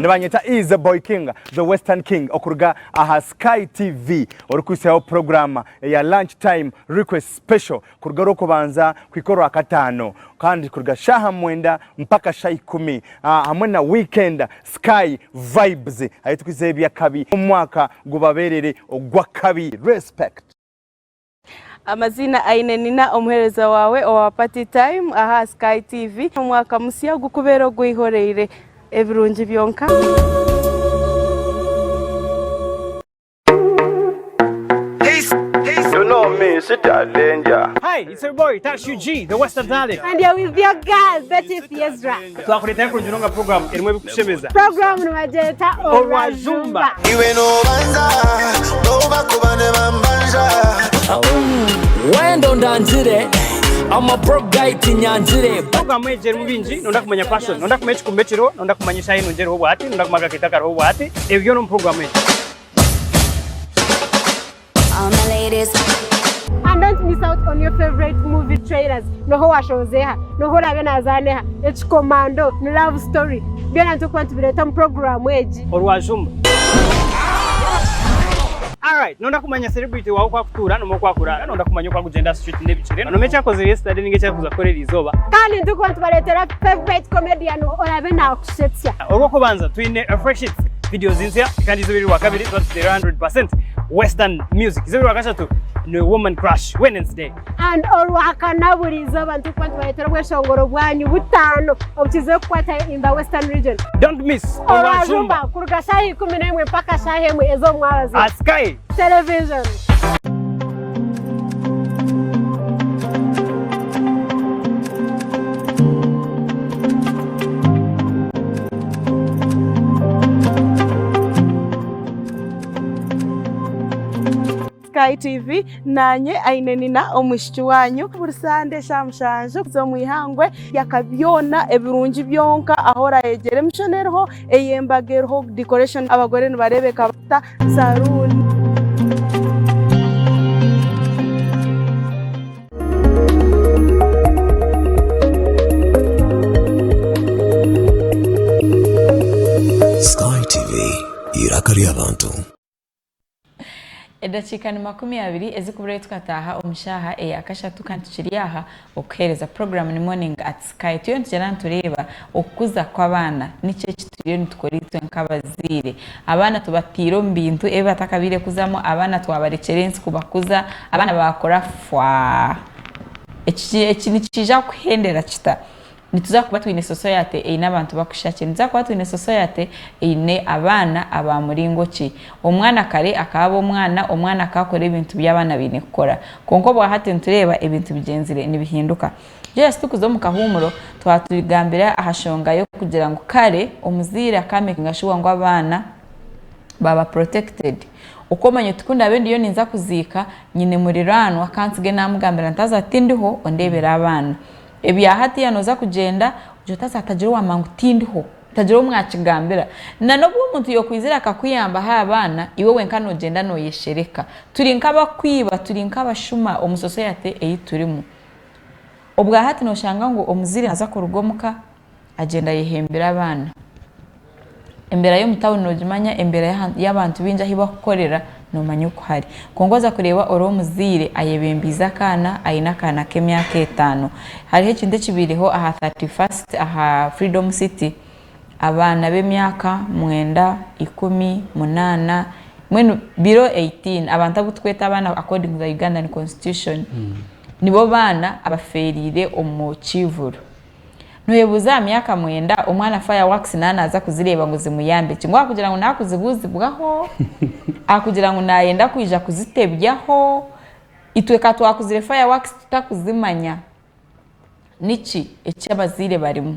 Nibanyeta Easy Boy King, the Western King okuruga aha Sky TV orikuhitsyaho puroguraamu eya Lunch Time Request Special kuruga Orwokubanza kuhika Orwakataano kandi kuruga shaaha mwenda mpaka shaaha ikumi hamwe na Weekend Sky Vibes ahu turikuhitsyaho eby'akabi omwaka gubabeerere ogw'akabi. Respect. Amaziina Aine Nina omuheereza waawe owa Party Time aha Sky TV. Omwaka musya gukubeere ogweihoreire ebirungi byonka. You know me, City Danger. Hi, it's your boy Tash UG, the Western Talent. And you're with your girl, Betty Fiezra. Twakureetera kurungi munonga program erimu ebikushemeza. Program nibagyeta Orwajumba. Iwe nobanza nobakuba nibambanja. Wendo ndangire I'm a broke guy tinyangire. Program egi erimu bingi, nonda kumanya fashion, nonda kumanya ekikumba ekiriho, nonda kumanya eshaaha enungi eriho obwahati, nonda kumanya akakeito akariho obwahati, ebyo byona omu program egi. All my ladies. And don't miss out on your favorite movie trailers. Noho washozeha, noho orabe nazaneha, ekikomando, ni love story. Byona nitukuba nitubireeta omu puroguraamu egi. Orwajumba. Alright, nonda kumanya celebrity wawe oku akutuura nomwe oku akuraara, nonda kumanya oku akugyenda aha street n'ebigyere, nomwe eki akozire yesterday ninga eki arikuza kukora eriizooba. Kandi nitukuba nitubareetera favorite comedian orabe nakushetsya. Orw'okubanza twine Fresh Hits videos nsya kandi izooba eri Rwakabiri tuba tuteire 100% Western music. Izooba eri Rwakashatu ni Woman Crush Wednesday. And Orwakana buri izooba nitukuba nitubareetera obweshongoro bwanyu butaano obukizire kukwatayo in the Western region. Don't miss Orwajumba kuruga shaaha 11 mpaka shaaha emwe ez'omwabazyo. Aha Sky Television. Sky TV nanye aine nina omwishiki wanyu buri sande eshaaha mushanju z'omwihangwe yaka byona ebirungi byonka ahu orayegyera emishono eriho ey'embaga eriho decoration abagore nibareebeka bata saruuni. Sky TV, eiraka ry'abantu. Edakiika ni 20 ezikuburayo tukataaha omu shaaha eya kashatu kandi tukiri aha okuheereza puroguraamu ni Morning at Sky. Turiyo nitugyenda nitureeba okukuza kw'abaana niki eki turiyo nitukora itwe nk'abazaire. Abaana tubataire omu bintu ebi batakabaire kuzamu, abaana twabarekyera ensi kubakuza, abaana baakura fwaa. Eki eki nikiija kuhendera kita? Nituza kuba twine society eine abantu bakushusha ki? Nituza kuba twine society eine abaana aba muringo ki? Omwana kare akaba aba omwana, omwana akaba akora ebintu bi abaana baine kukora. Kwonka obwahati nitureeba ebintu bigyenzire nibihinduka. Julius turikuza omu kahuumuro twatugambira aha shonga y'okugira ngu kare omuzaire aka makinga shuwa ngu abaana baaba protected. Okwomanya oti ku ndaabe ndiyo ninza kuziika nyine muriraanwa ka ntsige naamugambira nti haza tindiho ondeebere abaana. Ebya hatiiya nooza kugyenda ogire oti haza hatagira owaamanya ngu tindiho, hatagira ou mwakigambira. Na n'obu omuntu yookwizire akakuyamba aha abaana, iwe wenka noogyenda nooyeshereka. Turi nk'abakwiba, turi nk'abashuma omu society ei turimu. Obwa hati nooshanga ngu omuzaire naaza kuruga omuka agyenda ayehembire abaana. Embeera y'omu tawuni noogimanya, embeera y'abantu baingi ahu barikukorera noomanya oku hari. Kwonka waaza kureeba ori omuzaire ayebembiize akaana, aine akaana k'emyaka etaano. Hariho ekintu ekibaireho aha thirty first aha Freedom City, abaana b'emyaka mwenda, ikumi, munaana, mbwenu below 18, abantu abu turikweta abaana according to the Ugandan constitution, nibo baana abafeereire omu kiivuro. Noyebuuza aha myaka mwenda omwana fireworks naaba naaza kuzireeba ngu zimuyambe ki? Ngu ahakugira ngu naakuzibuuzibwaho, ahakugira ngu naayenda kwija kuzitebyaho, itwe ka twakuzire fireworks tutakuzimanya. Niki eki abazaire barimu?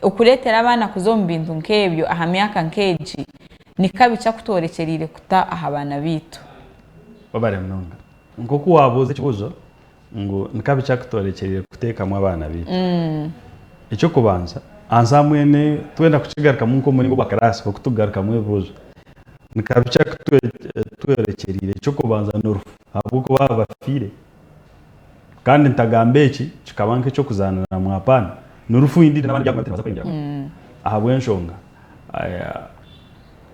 Okureetera abaana kuza omu bintu nk'ebyo aha myaka nk'egi ni kabi ki aku tworekyereire kuta aha baana baitu? Webare munonga. Nk'oku waabuuza ekibuuzo ngu ni kabi ki aku tworekyereire kuteekamu abaana baitu. Eky'okubanza, ansa mbwenu twenda kukigarukamu nk'omuringo gwa kiraasi oku turikugarukamu ebibuuzo. Ni kabi ki aku tworekyereire? Eky'okubanza n'orufu ahabw'okuba baaba bafiire. Kandi ntagamba eki kikaba nk'eky'okuzaaniramu apaana. Ni rufu indeed n'abandi byaguma biti nibaza kweyongyera kufa ahabw'enshonga.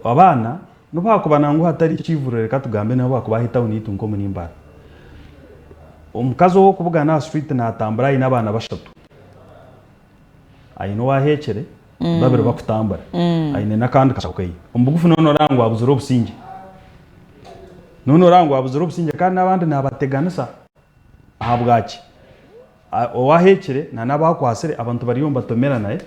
Abaana nobu hakuba nangwa hatari kivuriro reka tugambe nobu hakuba ahi tawuni yitu nk'omuri Mbara. Omukazi owokubugana aha street natambura ayine abaana bashatu. Ayine owaheekire, babiri bakutambura. Ayine n'akandi kashaho keye. Omu bugufu noona oraba ngu abuzire obusingye. Noona oraba ngu abuzire obusingye kandi n'abandi nabateganisa. Ahabwaki? Owaheekire na n'abu akwatsire abantu bariyo nibatomerana.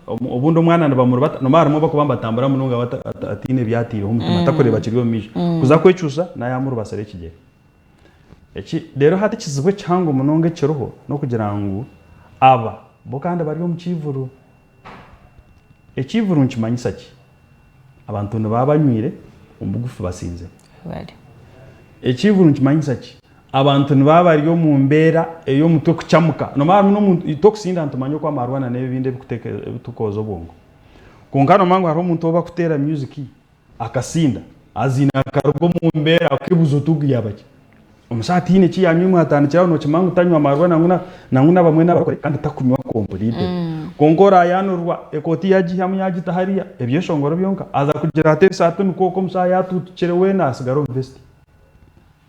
Obundi omwana nibamuribata nomanya harimu abarikuba nibatambura munonga we ataine ebi ataireho omutima atakureeba kiri omu maisho. Kuza kwecuusa nawe yamuribatsira ekigyere. Reero hati ekizibu ekihango munonga ekiriho n'okugira ngu aba bo kandi bari omu kiivuru. Ekiivuru nikimanyisa ki? Abantu nibaba banywire, omu bugufu basinzire. Ekiivuru nikimanyisa ki? Abantu nibaba bari omu mbeera ey'omutwe kucamuka. Noomanya harimu n'omuntu, itwe okusinda nitumanya oku amarwa na n'ebindi ebirikukooza obwongo. Kwonka noomanya ngu hariho omuntu ou barikuteera music akasinda, aziina akaruga omu mbeera okeebuuza oti ogu yaaba ki? Omushaija tihaine eki yaanywa imwe atandikire aho nookimanya ngu tanywa marwa nangwa n'abamwe n'abarokore kandi takunywa completely. Kwonka oraayanurwa ekooti yaagiihamu yaagita hariya, ebyeshongoro byonka aza kugira ati esaati nikwo okwo omushaija yaatuutukire weena atsigara omu vesti.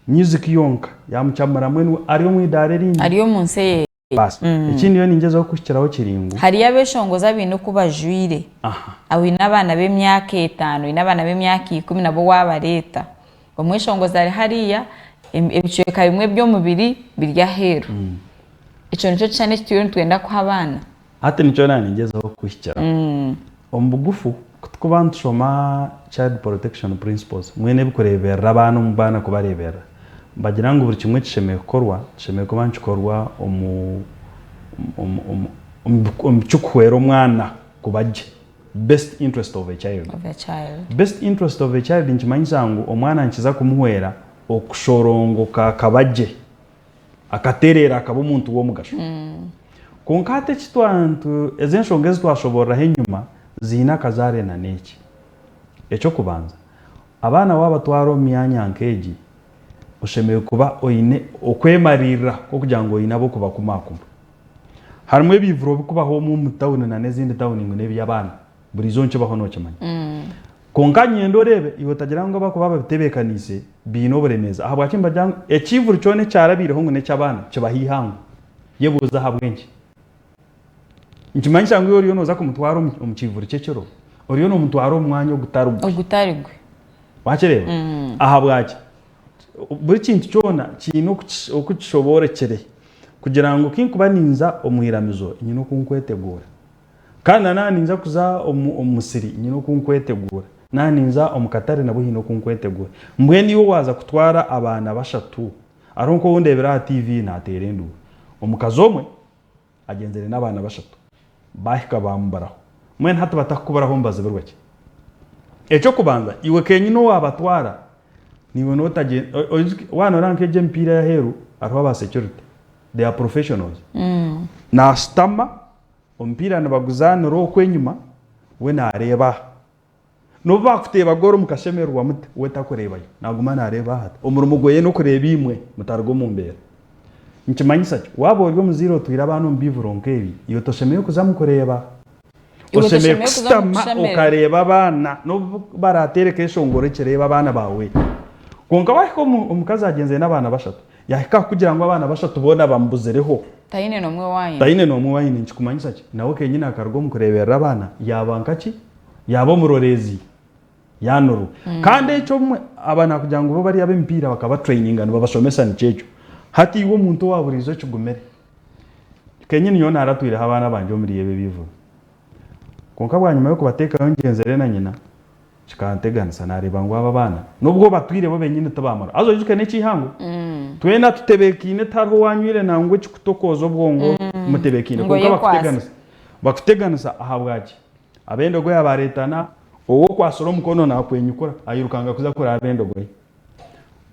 Music yonka yamukyamura mbwenu ari omu idaara erindi. Ari omu nsi eye. Baasi. Ekindi nyowe ningyezaho kuhikiraho kiri ngu. Hariyo abeshongozi abaine oku bajwaire. Oine abaana b'emyaka etaano, oine abaana b'emyaka ikumi nabo waabareeta. Omweshongozi ari hariya, ebicweka bimwe by'omubiri biri aheeru. Ekyo nikyo kishushani eki turiyo nitwenda kuha abaana. Hati nikyo naaba ningyezaho kuhikiraho. Omu bugufu, ku turikuba nitushoma Child Protection Principles, mbwenu ebirikureeberera abaana omu baana kubareeberera, nibagira ngu buri kimwe ekishemereire kukorwa, kishemereire kuba nikikorwa omu omu kirikuhwera omwana kuba gye, best interest of a child. Best interest of a child nikimanyisa ngu omwana nikiza kumuhwera okushorongoka akaba gye. Akatereera akaba omuntu w'omugasho. Kwonka hati eki twa, ezi enshonga ezi twashoboororaho enyima ziine akazaare na n'eki. Eky'okubanza, abaana waabatwara omu myanya nk'egi, oshemereire kuba oine okwemariirira kw'okugira ngu oine ab'okubakumaakuma. Harimu ebiivuro ebirikubaho omu omu tawuni na n'ezindi tawuni ngu n'eby'abaana. Buriizooba nikibaho nookimanya. Kwonka nyenda oreebe, iwe otagira ngu abarikuba babitebeekaniise baine oburemeezi. Ahabwaki nibagira ngu ekiivuru kyona ekyarabaireho ngu n'eky'abaana kibaho eihangwe? Yebuuze ahabw'enki. Nikimanyisa ngu iwe oriyo nooza kumutwara omu kiivuru ky'ekiro, oriyo noomutwara omu mwanya ogutari gwe. Ogutari gwe. Waakireeba? Ahabwaki? Buri kintu kyona kiine oku kishoboorekire kugira ngu ku nkuba ninza omu iramizo nyine oku nkweteguura. Kandi na naaba ninza kuza omu musiri nyine oku nkweteguura. Naaba ninza omu katare nabwo haine oku nkweteguura. Mbwenu iwe waaza kutwara abaana bashatu, hariho nk'ou ndeebire aha tiivi naateera enduuru. Omukazi omwe agyenzire n'abaana bashatu, baahika baamuburaho. Mbwenu hati batakukuburaho nibazibirwa ki? Eky'okubanza, iwe kenyine owaabatwara, naiwe nootagyenda, waaba nooreeba nk'egi emipiira ey'aheeru, hariho aba security, they are professionals. Naashutama Omupiira nibaguzaanira okwo enyima, we naareeba aha. N'obu baakuteeba goolo mukashemererwa muti, we takureebayo. Naaguma naareeba aha ati. Omurimo gwe n'okureeba imwe mutaruga omu mbeera. Nikimanyisa ki? Waaba ori omuzaire otwire abaana omu biivuro nk'ebi, iwe toshemereire kuzamu kureeba. Iwe Oshemereire toshemereire kuza omu kushutama kushemererwa. okareeba abaana. N'obu baraateereka eshongoro ekireeba abaana baawe. Kwonka waahika omukazi agyenzire n'abaana bashatu, Yahika aha kugira ngu abaana bashatu boona bamubuzireho. Taine n'omwe ou aine. Taine n'omwe ou aine. Nikikumanyisa ki? Nawe kenyini akaruga omu kureeberera abaana yaaba nka ki? Yaaba omuroreezi. Yaanurwa. Kandi ekyo obumwe abaana kugira ngu bo bari ab'emipiira bakabatrayininga nibabashomesa nikyo ekyo. Hati iwe omuntu owa buriijo kigumire. Kenyini nyowe naaratwireho abaana bangye omuri ebi ebiivuro. Kwonka bwanyima y'okubateekayo ngyenzire na nyina, Kikanteganisa naareeba ngu aba abaana n'obu obatwire bo benyini tibamara. Haza oijuke n'eky'eihangwe. Twena tutebeekaine tihariho owaanywire nangwa ekikutokooza obwongo mutebeekaine Ngu kwonka oyekwase. bakuteganisa. Bakuteganisa ahabwaki? Ab'endogoya baareetana, ow'okwatsire omukono naakwenyukura airukanga kuza kureba ab'endogoya.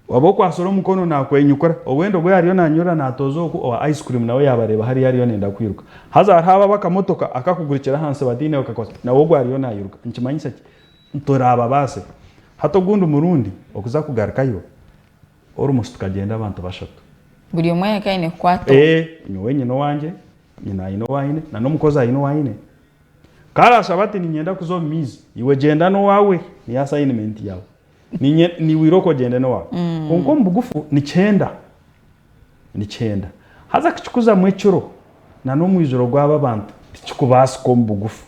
Waaba okwatsire omukono naakwenyukura, ow'endogoya ariyo naanyurura naatooza oku, owa ice cream nawe yaabareeba hariya ariyo nayenda kwiruka. Haza hariho abo ab'akamotoka akakugurukira ahansi bataine bakakwatsa, nawe ogwo ariyo nairuka. Nikimanyisa ki? Turababaase. Hati ogundi murundi okuza kugarukayo, almost tukagyenda abantu bashatu. Buri omwe akaba aine kukwata omwe. Ee, nyowe nyine owangye, nyina aine owaine, na n'omukozi aine owaine. Ku araashaba ati niinyenda kuza omu maizi, iwe gyenda n'owaawe, niyo assignment yaawe. Niinye, niiwe irooko ogyende n'owaawe. Kwonka omu bugufu nikihenda, nikihenda. Haza kukikuzamu ekiro na n'omwijuro gw'aba abantu tikikubaasika omu bugufu.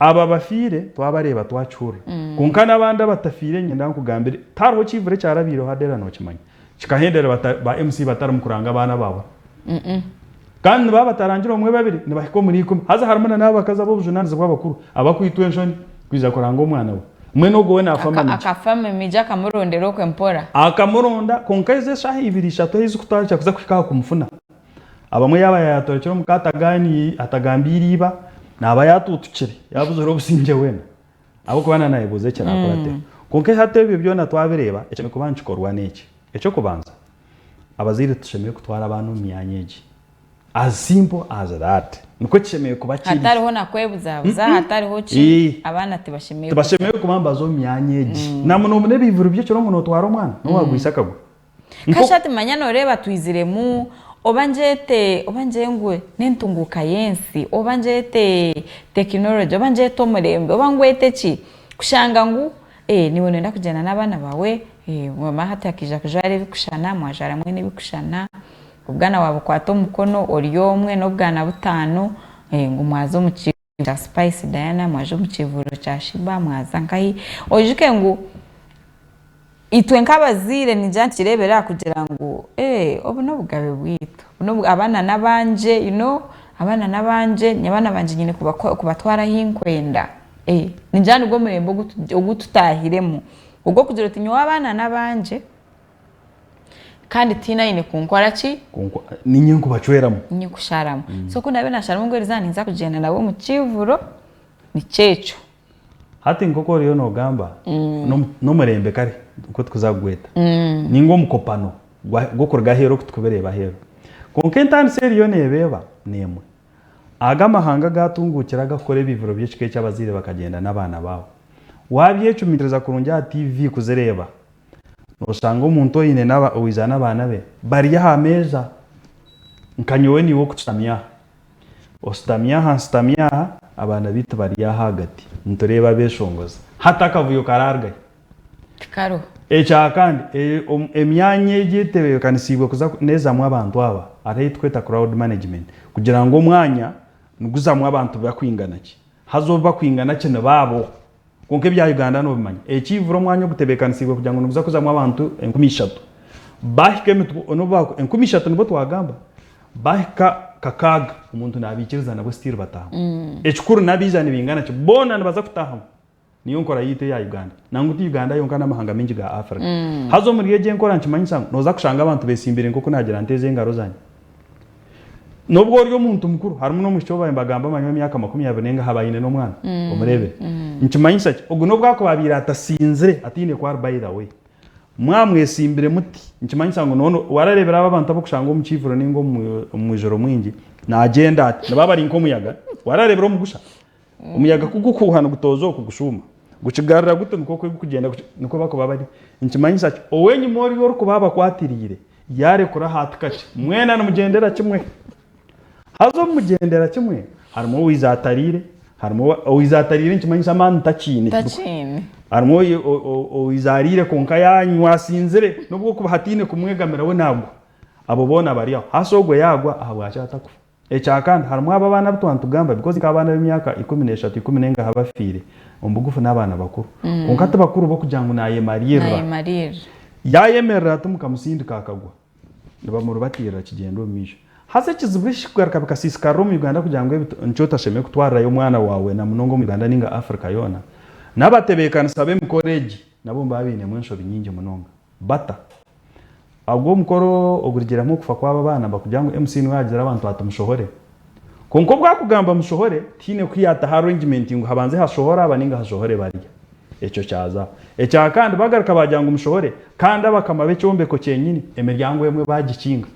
Abo abafiire twabareeba twakihurira. Kwonka n'abandi abatafiire niinyenda nkugambire, tihariho kiivuro ekyarabaireho Adela nookimanya, kikahendera ba MC batarimu kuranga abaana baabo. Kandi nibaba batarangire omwe babiri nibahika omuri ikumi. Haza harimu na n'abakazi ab'obujunaanizibwa abakuru abakwitwa enshoni kwija kuranga omwana we. Mbwenu ogwo we naafa amani ki? Akafa amamigi akamurondera okwe mpora. Akamuronda kwonka ezo eshaaha ibiri ishatu ahu zikutandikira kuza kuhika aha kumufuna, abamwe yaaba yaayatorekire omu ka atagambiire iba, naaba yaatuutukire yaabuzire obusingye bwena ahabw'okuba naaba naayebuuza eki araakurateho. Kwonka hati ebyo byona twabireeba, ekishemereire kuba nikikorwa n'eki, Eky'okubanza, Abazaire titushemereire kutwara abaana omu myanya egi. As simple as that. Nikwo kishemereire kuba kiri. Hatariho na kwebuzabuza, hatariho ki, Ii. abaana tibashemereire Tibashemereire kuba nibaza omu myanya egi. Na muno muno ebivuru by'ekiro ngu nootwara omwana, n'owaagwisa akaguru. Nko- Kasha ati manya nooreeba twiziremu oba ngyete oba ngire ngu n'entunguuka y'ensi oba ngyete tekinologi oba ngyete omurembe oba ngwete ki, kushanga ngu Eh, niiwe nooyenda kugyenda n'abaana baawe, eh, wamara hati hakaija kujwara ebikushushana, mwajwara mwena ebikushushana, obwana waabukwata omukono ori omwe n'obwana butaano, eh, ngu mwaza omu kiivuro kya Spice Diana, mwaja omu kiivuro kya Sheebah, mwaza nkahi. Oijuke ngu itwe nk'abazaire niigira nitukireebera kugira ngu eh, obu n'obugabe bwaitu, obu abaana n'abangye, you know, abaana n'abangye, abaana bangye nyine kubatwara ahu nkwenda. Ningira nigwo murembe ogu tutaahiremu ogw'okugira oti nyowe abaana n'abangye kandi tihaine aine kunkora ki? Niinye nkubacweramu. Niinye nkusharamu. So ku ndaabe naasharamu ngu erizooba ninza kugyenda nabo omu kiivuro, nikyo ekyo. Hati nk'oku oriyo noogamba, n'omurembe kare nikwo turikuza kugweta, ninga omukopano gw'okuruga aheeru oku turikubireeba aheeru. Kwonka entandisa eriyo neebeeba n'emwe. Ago amahanga agaatunguukire agakukora ebivuro by'ekika eki abazaire bakagyenda n'abaana baabo. Waabyecumitiriza kurungi aha TV kuzireeba, nooshanga omuntu oine owaija n'abaana be bari aha meeza nka nyowe naiwe oku tushutami aha. Oshutami aha nshutami aha, abaana baitu bari aha ahagati nitureeba beeshongoza. Hati akavuyo karaarugahi? Tikariho. Ekya kandi, emyanya egi etebeekanisiibwe kuza neezamu abantu aba, hariho ei turikweta crowd management, kugira ngu omwanya niguzamu abantu barikwingana ki. Haza obu barikwingana ki ni baabo. Kwonka ebya Uganda noobimanya. Ekiivura omwanya ogutebeekanisiibwe kugira ngu niguza kuzamu abantu 3000, baahika 3000 nibo twagamba, baahika kakaaga, omuntu naabaikiriza nabwo still bataahamu. Ekikuru n'abaija nibaingana ki, boona nibaza kutaahamu. Niyo nkora yaitu eya Uganda. Nangwa ti Uganda yonka n'amahanga maingi ga Africa. Haza omuri egyo enkora nikimanyisa ngu nooza kushanga abantu betsimbire nk'oku naagira nti ezi engaro zangye. N'obu ori omuntu mukuru, harimu n'omwishiki ou baabaire nibagamba manya w'emyaka 20 n'engahi aba aine n'omwana, omureebire. Nikimanyisa ki? Ogu n'obu akuba abaire atasinzire, ataine ku ari by the way. Mwamwetsimbire muti, nikimanyisa ngu noono warareebire abo abantu abarikushangwa omu kiivuro nainga omu mwijuro mwingi, naagyenda ati, nibaba bari nk'omuyaga, warareebire omugusha? Omuyaga ku gukuhuuha nigutooza oku gushuuma, gukigarura guti nikwo oku gurikugyenda guti, nikwo barikuba bari. Nikimanyisa ki? Ow'enyima oriya orikuba abakwatiriire yaarekura aha kakye, mwena nimugyendera kimwe. Haza omu mugyendera kimwe, harimu owaija atariire, harimu owaija atariire nikimanyisa amaani takiine. Takiine. Harimu owaija ariire kwonka yaanywa asinzire, nobu okuba hataine kumwegamira we naagwa. Abo boona bari aho. Haza ogwo yaagwa ahabwaki atakufa? Ekya kandi, harimu abo abaana abu twaba nitugamba because nk'abaana b'emyaka 13, ikumi n'engahi abafiire, omu bugufu n'abaana bakuru. Kwonka ti bakuru b'okugira ngu naayemariirira. Naayemariirira. Yaayemerera ati mukamusindika akagwa, nibamuribatiirira kigyenda omu maisho. Haza ekizibu ekirikugaruka bikasiisikarira omu Uganda kugira ngu ebi nikyo otashemereire kutwarirayo omwana waawe na munonga omu Uganda nainga Africa yoona, n'abatebeekanisa b'emikoro egi nabo nibaba bainemu enshobi nyingi munonga. Bata. Ago omukoro ogurigiramu okufa kwabo abaana bakugira ngu MC niwe yagira abantu ati mushohore. Kwonka obu akugamba mushohore tihaine ku yataho arrangement ngu habanze hashohore aba ninga hashohore barya. Ekyo kyaza aho. Ekya kandi bagaruka bagira ngu mushohore kandi abakama b'ekyombeko kyenyini emiryango emwe bagikinga.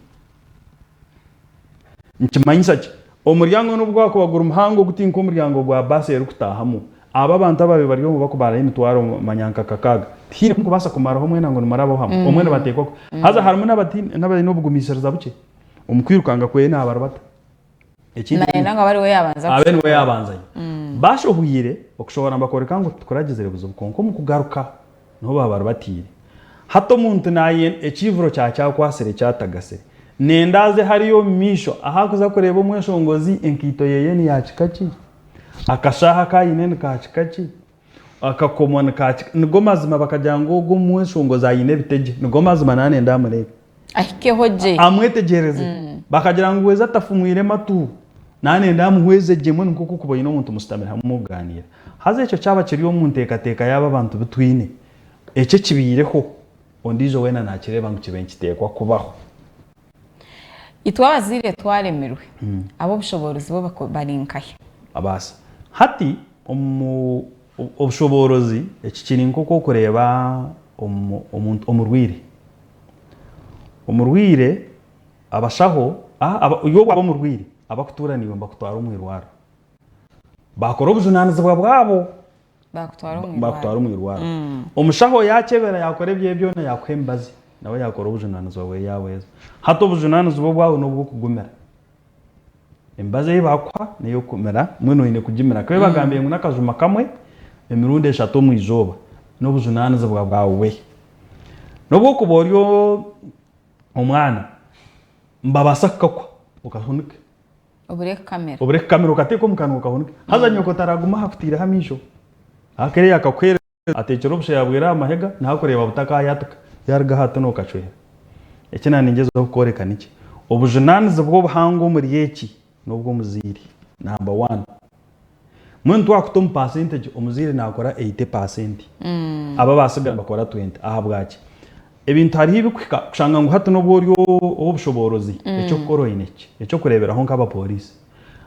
Nikimanyisa ki? Omuryango n'obu gwakuba guri muhango guti nk'omuryango gwa baasi erikutaahamu, abo abantu ababaire bari omu bakubaraho emitwaro manya nka kakaaga, tihaine ku mukubaasa kumaraho mwena ngu nimurabaho hamwe. Omwe nibateekwa ku. Haza harimu n'abaine obugumisiriza bukye, omu kwirukanga kwe naabaribata. Ekindi Nayenda ngu abe ariwe yaabanza abe niwe kushohora. yaabanzayo. Baashohwire, okushohora nibakworeka ngu tikuragizire buzibu kwonka omu kugaruka niho baaba baribatiire. Hati omuntu naayenda ekiivuro kyaba kyakwatsire kyatagasire, nenda aze hariya omu maisho ahu arikuza kureeba omweshongozi enkaito ye ni ya kika ki, akashaaha aku aine ni ka kika ki, akakomo ni ka kika, nigo mazima bakagira ngu ogu omweshongozi aine ebitegye, nigo mazima naaba nenda amureebe. Ahikeho gye. Amwetegyereze. Bakagira ngu weeza atafumwire matu, naaba nenda amuhweze gye mbwenu nk'oku orikuba oine omuntu mushutamire hamwe murikugaaniira. Haza ekyo kyaba kiri omu nteekateeka y'aba abantu bu twine, ekyo ekibaireho, ondiijo weena naakireeba ngu kibaire nikiteekwa kubaho. Itwe abazaire twaremirwe, ab'obushoboorozi bo bari nkahi? Abaasa. Hati omu obushoboorozi eki kiri nk'oku orikureeba omuntu omurwaire. Omurwaire abashaho, iwe waaba omurwaire abarikutuura naiwe nibakutwara omu irwariro. Baakora obujunaanizibwa bwabo. Baakutwara omu irwariro. Omushaho yaakyebera yaakora ebye byona yaakuha emibazi, nawe yaakora obujunaanizibwa bwe yaahweza. Hati obujunaanizibwa obwawe n'obw'okugumira. Emibazi ei baakuha n'ey'okumira, mbwenu oine kugimira. Ku bagambire ngu n'akajuma kamwe emirundi eshatu omu izooba, n'obujunaanizibwa bwawe. N'obu orikuba ori omwana, nibabaasa kukakuha okahunike. Obure kukamira. Obure kukamira okateeka omu kanwa okahunike. Haza nyoko taraguma ahakutaireho amaisho. Ahakuba yakakuheereza ateekire obusha yabwira aha mahega nakureeba butakaayatika yaruga aha ati nokacwera. Eki naaba ningyezaho kukworeka niki? Obujunaanizibwa obuhango omuri eki n'obw'omuzaire namba wani. Mbwenu twakuta omu percentage omuzaire nakora 80% abo abasigara nibakora 20 ahabwaki? Ebintu hariho ebikuhika kushanga ngu hati n'obu ori ow'obushoboorozi eky'okukora oine ki? Eky'okureeberaho nk'abapooriisi.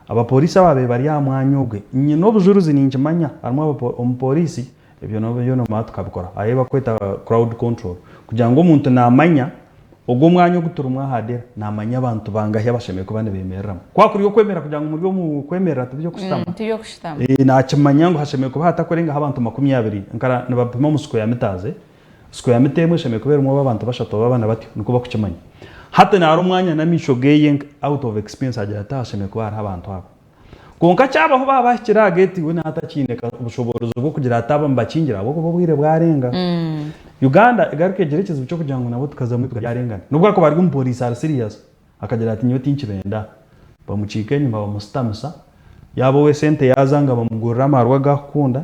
Abapooriisi abaabaire bari aha mwanya ogwe, nyine obujurizi ninkimanya harimu omupooriisi ebyo nabyo noomanya tukabikora hariho ebi barikweta crowd control kugira ngu omuntu naamanya ogu omwanya ogu turimu aha dera naamanya abantu bangahi abashemereire kuba nibeemereramu. Ku hakuri okwemerera kugira ngu muri omu kwemerera tiby'okushutama. Tiby'okushutama. Naakimanya ngu hashemereire kuba hatakurengaho abantu 20 nkara nibapima omu square metres. Square mita emwe eshemereire kuba erimu oba abantu bashatu oba bana batyo, nikwo bakukimanya. Hati naareeba omwanya n'amaisho geeye out of experience agira ati hashemereire kuba hariho abantu aba. Kwonka kyabaho baaba bahikire aha geeti we naaba atakiine bushoboorozi bw'okugira ati aba nibakingira ahabw'okuba obwire bwarenga. Uganda egaruka egira ekizibu ky'okugira ngu nabo tukazamu tukaryarengana. N'obu akuba ari omupooriisi ari serious Akagira ati, Nyowe tinkibenda. Bamukiika enyima bamusitamisa. Yaaba ow'esente yaaza nga bamugurira amaarwa agu akukunda.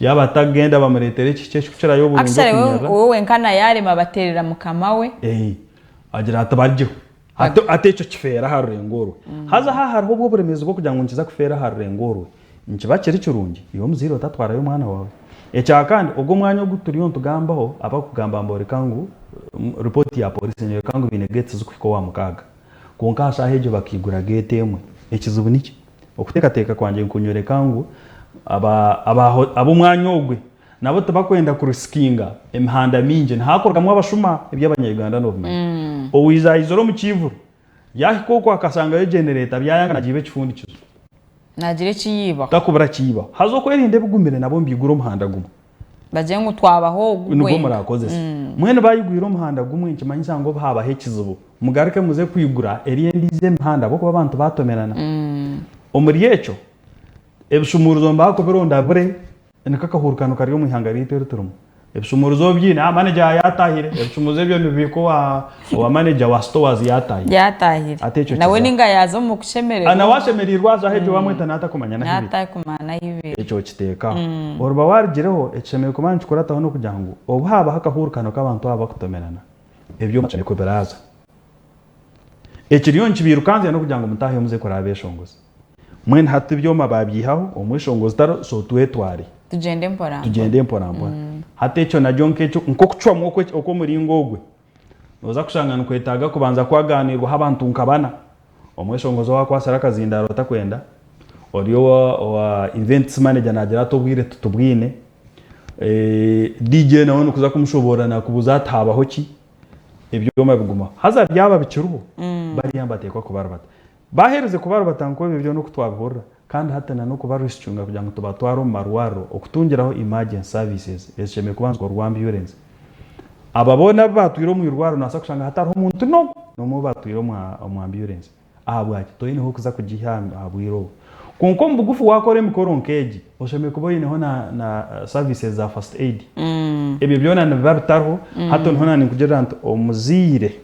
Yaaba atakugenda bamureetera ekihikye ekirikukirayo oburungi Actually okunyerera. we wenka na yaarema bateerera mukama we. Ee, agira ati barugyeho. Hati hati ekyo kifeera aha rurengo orwe. Haza ha hariho obwo oburemeezi bw'okugira ngu nikiza kufeera aha rurengo orwe. Nikiba kiri kirungi iwe omuzaire otatwarayo omwana waawe. Ekya kandi, ogwo omwanya ogu turiyo nitugambaho, abakugamba nibooreka ngu ripooti ya pooriisi neeyoreka ngu baine geeti zirikuhika owa mukaaga. Kwonka aha shaaha egyo bakaigura geeti emwe. Ekizibu niki? Okuteekateeka kwangye nikunyoreka ngu ab'omwanya ogwe nabo tibakwenda kurisikinga emihanda mingi. Nihakurugamu abashuma, ebi Abanya-Uganda noobimanya. Owaija aizire omu kiivuro, Yaahika okwo akashangayo genereeta byayanga naagiiba ekifundikizo. Naagira eki yaibaho. Takubura kiibaho. Haza okwerinda ebigumire nabo nibaigura omuhanda gumwe. Bagire ngu twabaho ogu Nigwo gwenka. muraakozese. Mbwenu baayigwire omuhanda gumwe nikimanyisa ngu obu haabaho ekizibu mugaruke muze kwigura eriyo endiijo emihanda ahabw'okuba abantu baatomerana. Omuri ekyo, ebishumuruzo nibaaba kubironda bure. Niko akahuurukano kari omu ihanga ryaitu eri turimu. Ebishumuruzo obiine, ah manager yaatahire, ebishumuruzo ebyo nibibiikwa owa owa manager wa stores yaatahire. Yaatahire. Ati ekyo Nawe kizaho. ninga yaaza omu kushemererwa. Ah nawe ashemereirwe aza aho egyo wamweta naatakumanya n'ahu biri. Naatakumanya n'ahu biri. Ekyo okiteeke aho. Oriba waarugireho, ekishemereire kuba nikikurataho n'okugira ngu obu haabaho akahuurukano k'abantu aba bakutomerana, ebyoma nikwo biraaza. Ekiriyo nikibiirukanzya n'okugira ngu mutaahe muze kuraba abeeshongozi. Mbwenu hati ebyoma baabyihaho, omweshongozi tariho, so twetware. Tugyende mporampora. Tugyende mporampora. Hati ekyo nakyo nk'ekyo, nk'okucwamu okw'omuringo ogwe, nooza kushanga nikwetaaga kubanza kwagaaniirwaho abantu nka bana. Omweshongozi owaakwasire akazindaaro otakwenda, ori owa events manager naagira ati obwire titubwine, DJ nawe nikuza kumushoboorora naakubuuza ati haabaho ki? Ebyoma bigumaho. Haza byaba bikiriho, bariya nibateekwa kubaribata. Baaherize kubaribata nk'ebyo byona oku twabihurira, kandi hati na n'okubarescuinga kugira ngu tubatware omu marwariro okutungiraho emergency services ezishemereire kuba nizikorwa amburensi. Aba boona abu baatwire omu irwariro noobaasa kushanga hatariho muntu n'omwe n'omwe ou baatwire omu amburensi. Ahabwaki? Toine h'okuza kugiiha aha bwire obu. Kwonka omu bugufu waakora emikoro nk'egi, oshemereire kuba oineho na na services za first aid. Ebyo byona nibiba bitariho, hati niho naanikugirira nti omuzaire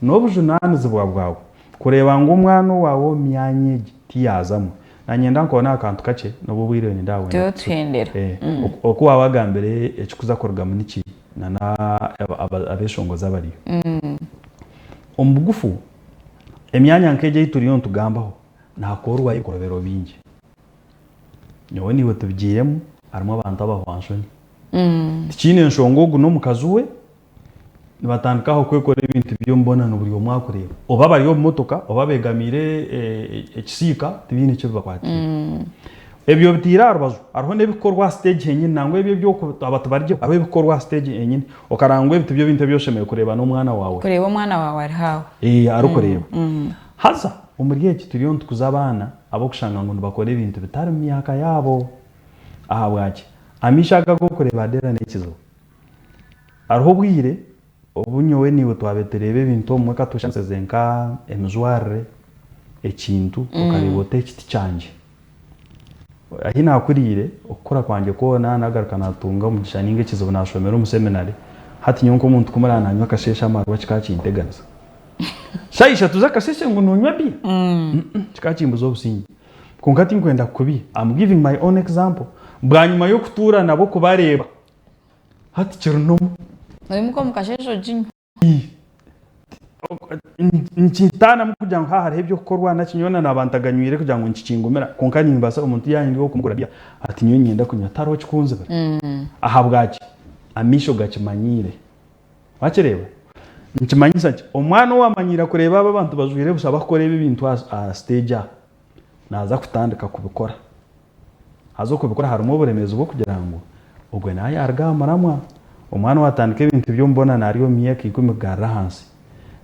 n'obujunaanizibwa bwawe kureeba ngu omwana owaawe omu myanya egi tiyaazamu. Naanye nkoone aha kantu kakye n'obu obwire nindeeba bwenda Tuyo kutuhika. tuhendera. Oku waaba wagambire ekirikuza kurugamu niki na n'abeshongozi abariyo. Omu bugufu, emyanya nk'egi ei turiyo nitugambaho, nihakorwa ebikorobero bingi. Nyowe naiwe tubigiiremu, harimu abantu abahwanshoni. Tikiine nshonga ogu n'omukazi we, nibatandika aho kwekora ebintu by'omubonano buri omwe akureeba. Oba bari omu motoka, oba beegamiire ekisiika, tibaine eki bibakwatiire. Ebyo obiteire aha rubaju, hariho n'ebikorwa aha siteegi henyini, nangwa ebyo eby'oku twaba tubarigye, hariho ebikorwa aha siteegi henyini, okaranga ngu ebi tibyo bintu ebi oshemereire kureeba n'omwana waawe. Kureeba omwana waawe ari aho. Ee, arikureeba. Haza omuri eki turiyo nitukuza abaana ab'okushanga ngu nibakora ebintu bitari mu myaka yaabo. Ahabwaki? Amaisho aga ag'okureeba Adela n'ekizibu. Hariho obwire obu nyowe naiwe twabaire tureeba ebintu obumwe katushemeze nka emijwarire, ekintu okareeba oti eki ti kyangye. Ahi naakuriire, okukura kwangye kwona naagaruka naatunga omugisha nainga ekizibu naashomera omu seminare, hati nyowe nk'omuntu ku muraba naanywa akasheeshe amaarwa kikaba kinteganisa. Shaaha ishatu z'akasheeshe ngu noonywa biya? Kikaba kimbuza obusingye. Kwonka tinkwenda kukubiha, am giving my own example. Bwanyima y'okutuura nabo kubareeba, Hati kiri nomu. Oimuka omu kasheeshe oginywa. Nikitaanamu kugira ngu haaba hariho eby'okukorwa naki nyowe naaba ntaganywire kugira ngu nikikingumira kwonka nimbaasa omuntu yaaba ndi ow'okumugura biya ati nyowe niinyenda kunywa tihariho ekikunzibira. Ahabwaki? Amaisho gakimanyiire. Wakireeba? Nikimanyisa ki? Omwana owaamanyiire kureeba aba abantu bajwaire busha bakukora ebi ebintu aha siteegi aha, naaza kutandika kubikora. Haza okubikora harimu oburemeezi bw'okugira ngu ogwe naaba yaaruga aha muramwa. Omwana owaatandika ebintu by'omubonano ari omu myaka ikumi kugarura ahansi,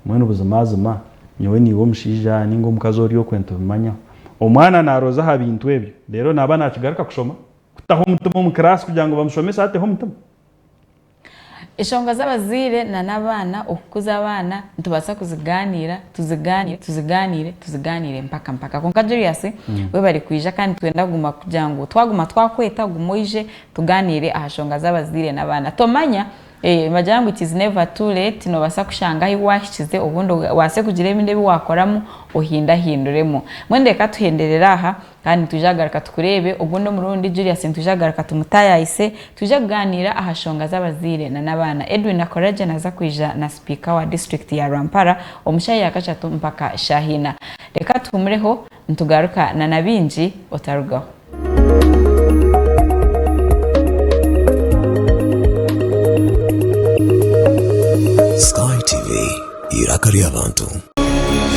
mbwenu buzimazima nyowe naiwe omushaija nainga omukazi ori okwe nitubimanyaho. Omwana naarooza aha bintu ebyo reero naaba naakigaruka kushoma, kutaho omutima omu kiraasi kugira ngu bamushomese ateho omutima. Enshonga z'abazaire na n'abaana, okukuza abaana nitubaasa kuzigaaniira, tuzigaaniire, tuzigaaniire, tuzigaaniire mpaka mpaka. Kwonka Julius, webare kwija kandi nitwenda kuguma kugira ngu twaguma twakweta guma oije tugaaniire aha nshonga z'abazaire n'abaana. Tomanya, nibagira ngu it is never too late, noobaasa kushanga ahu waahikize obundi obaase kugira ebindi ebi waakoramu ohindahinduremu. Mbwenu reka tuhenderere aha. Kandi nitwija kugaruka tukureebe ogundi omurundi, Julius nitwija kugaruka tumutaayayise, twije kugaaniira aha shonga z'abazaire na n'abaana. Edwin Akoragye naaza kwija na sipiika wa disiturikiti ya Rwampara omu shaaha ya kashatu mpaka shaaha ina. Reka tuhumureho, nitugaruka na na bingi, otarugaho. Sky TV, eiraka ry'abantu.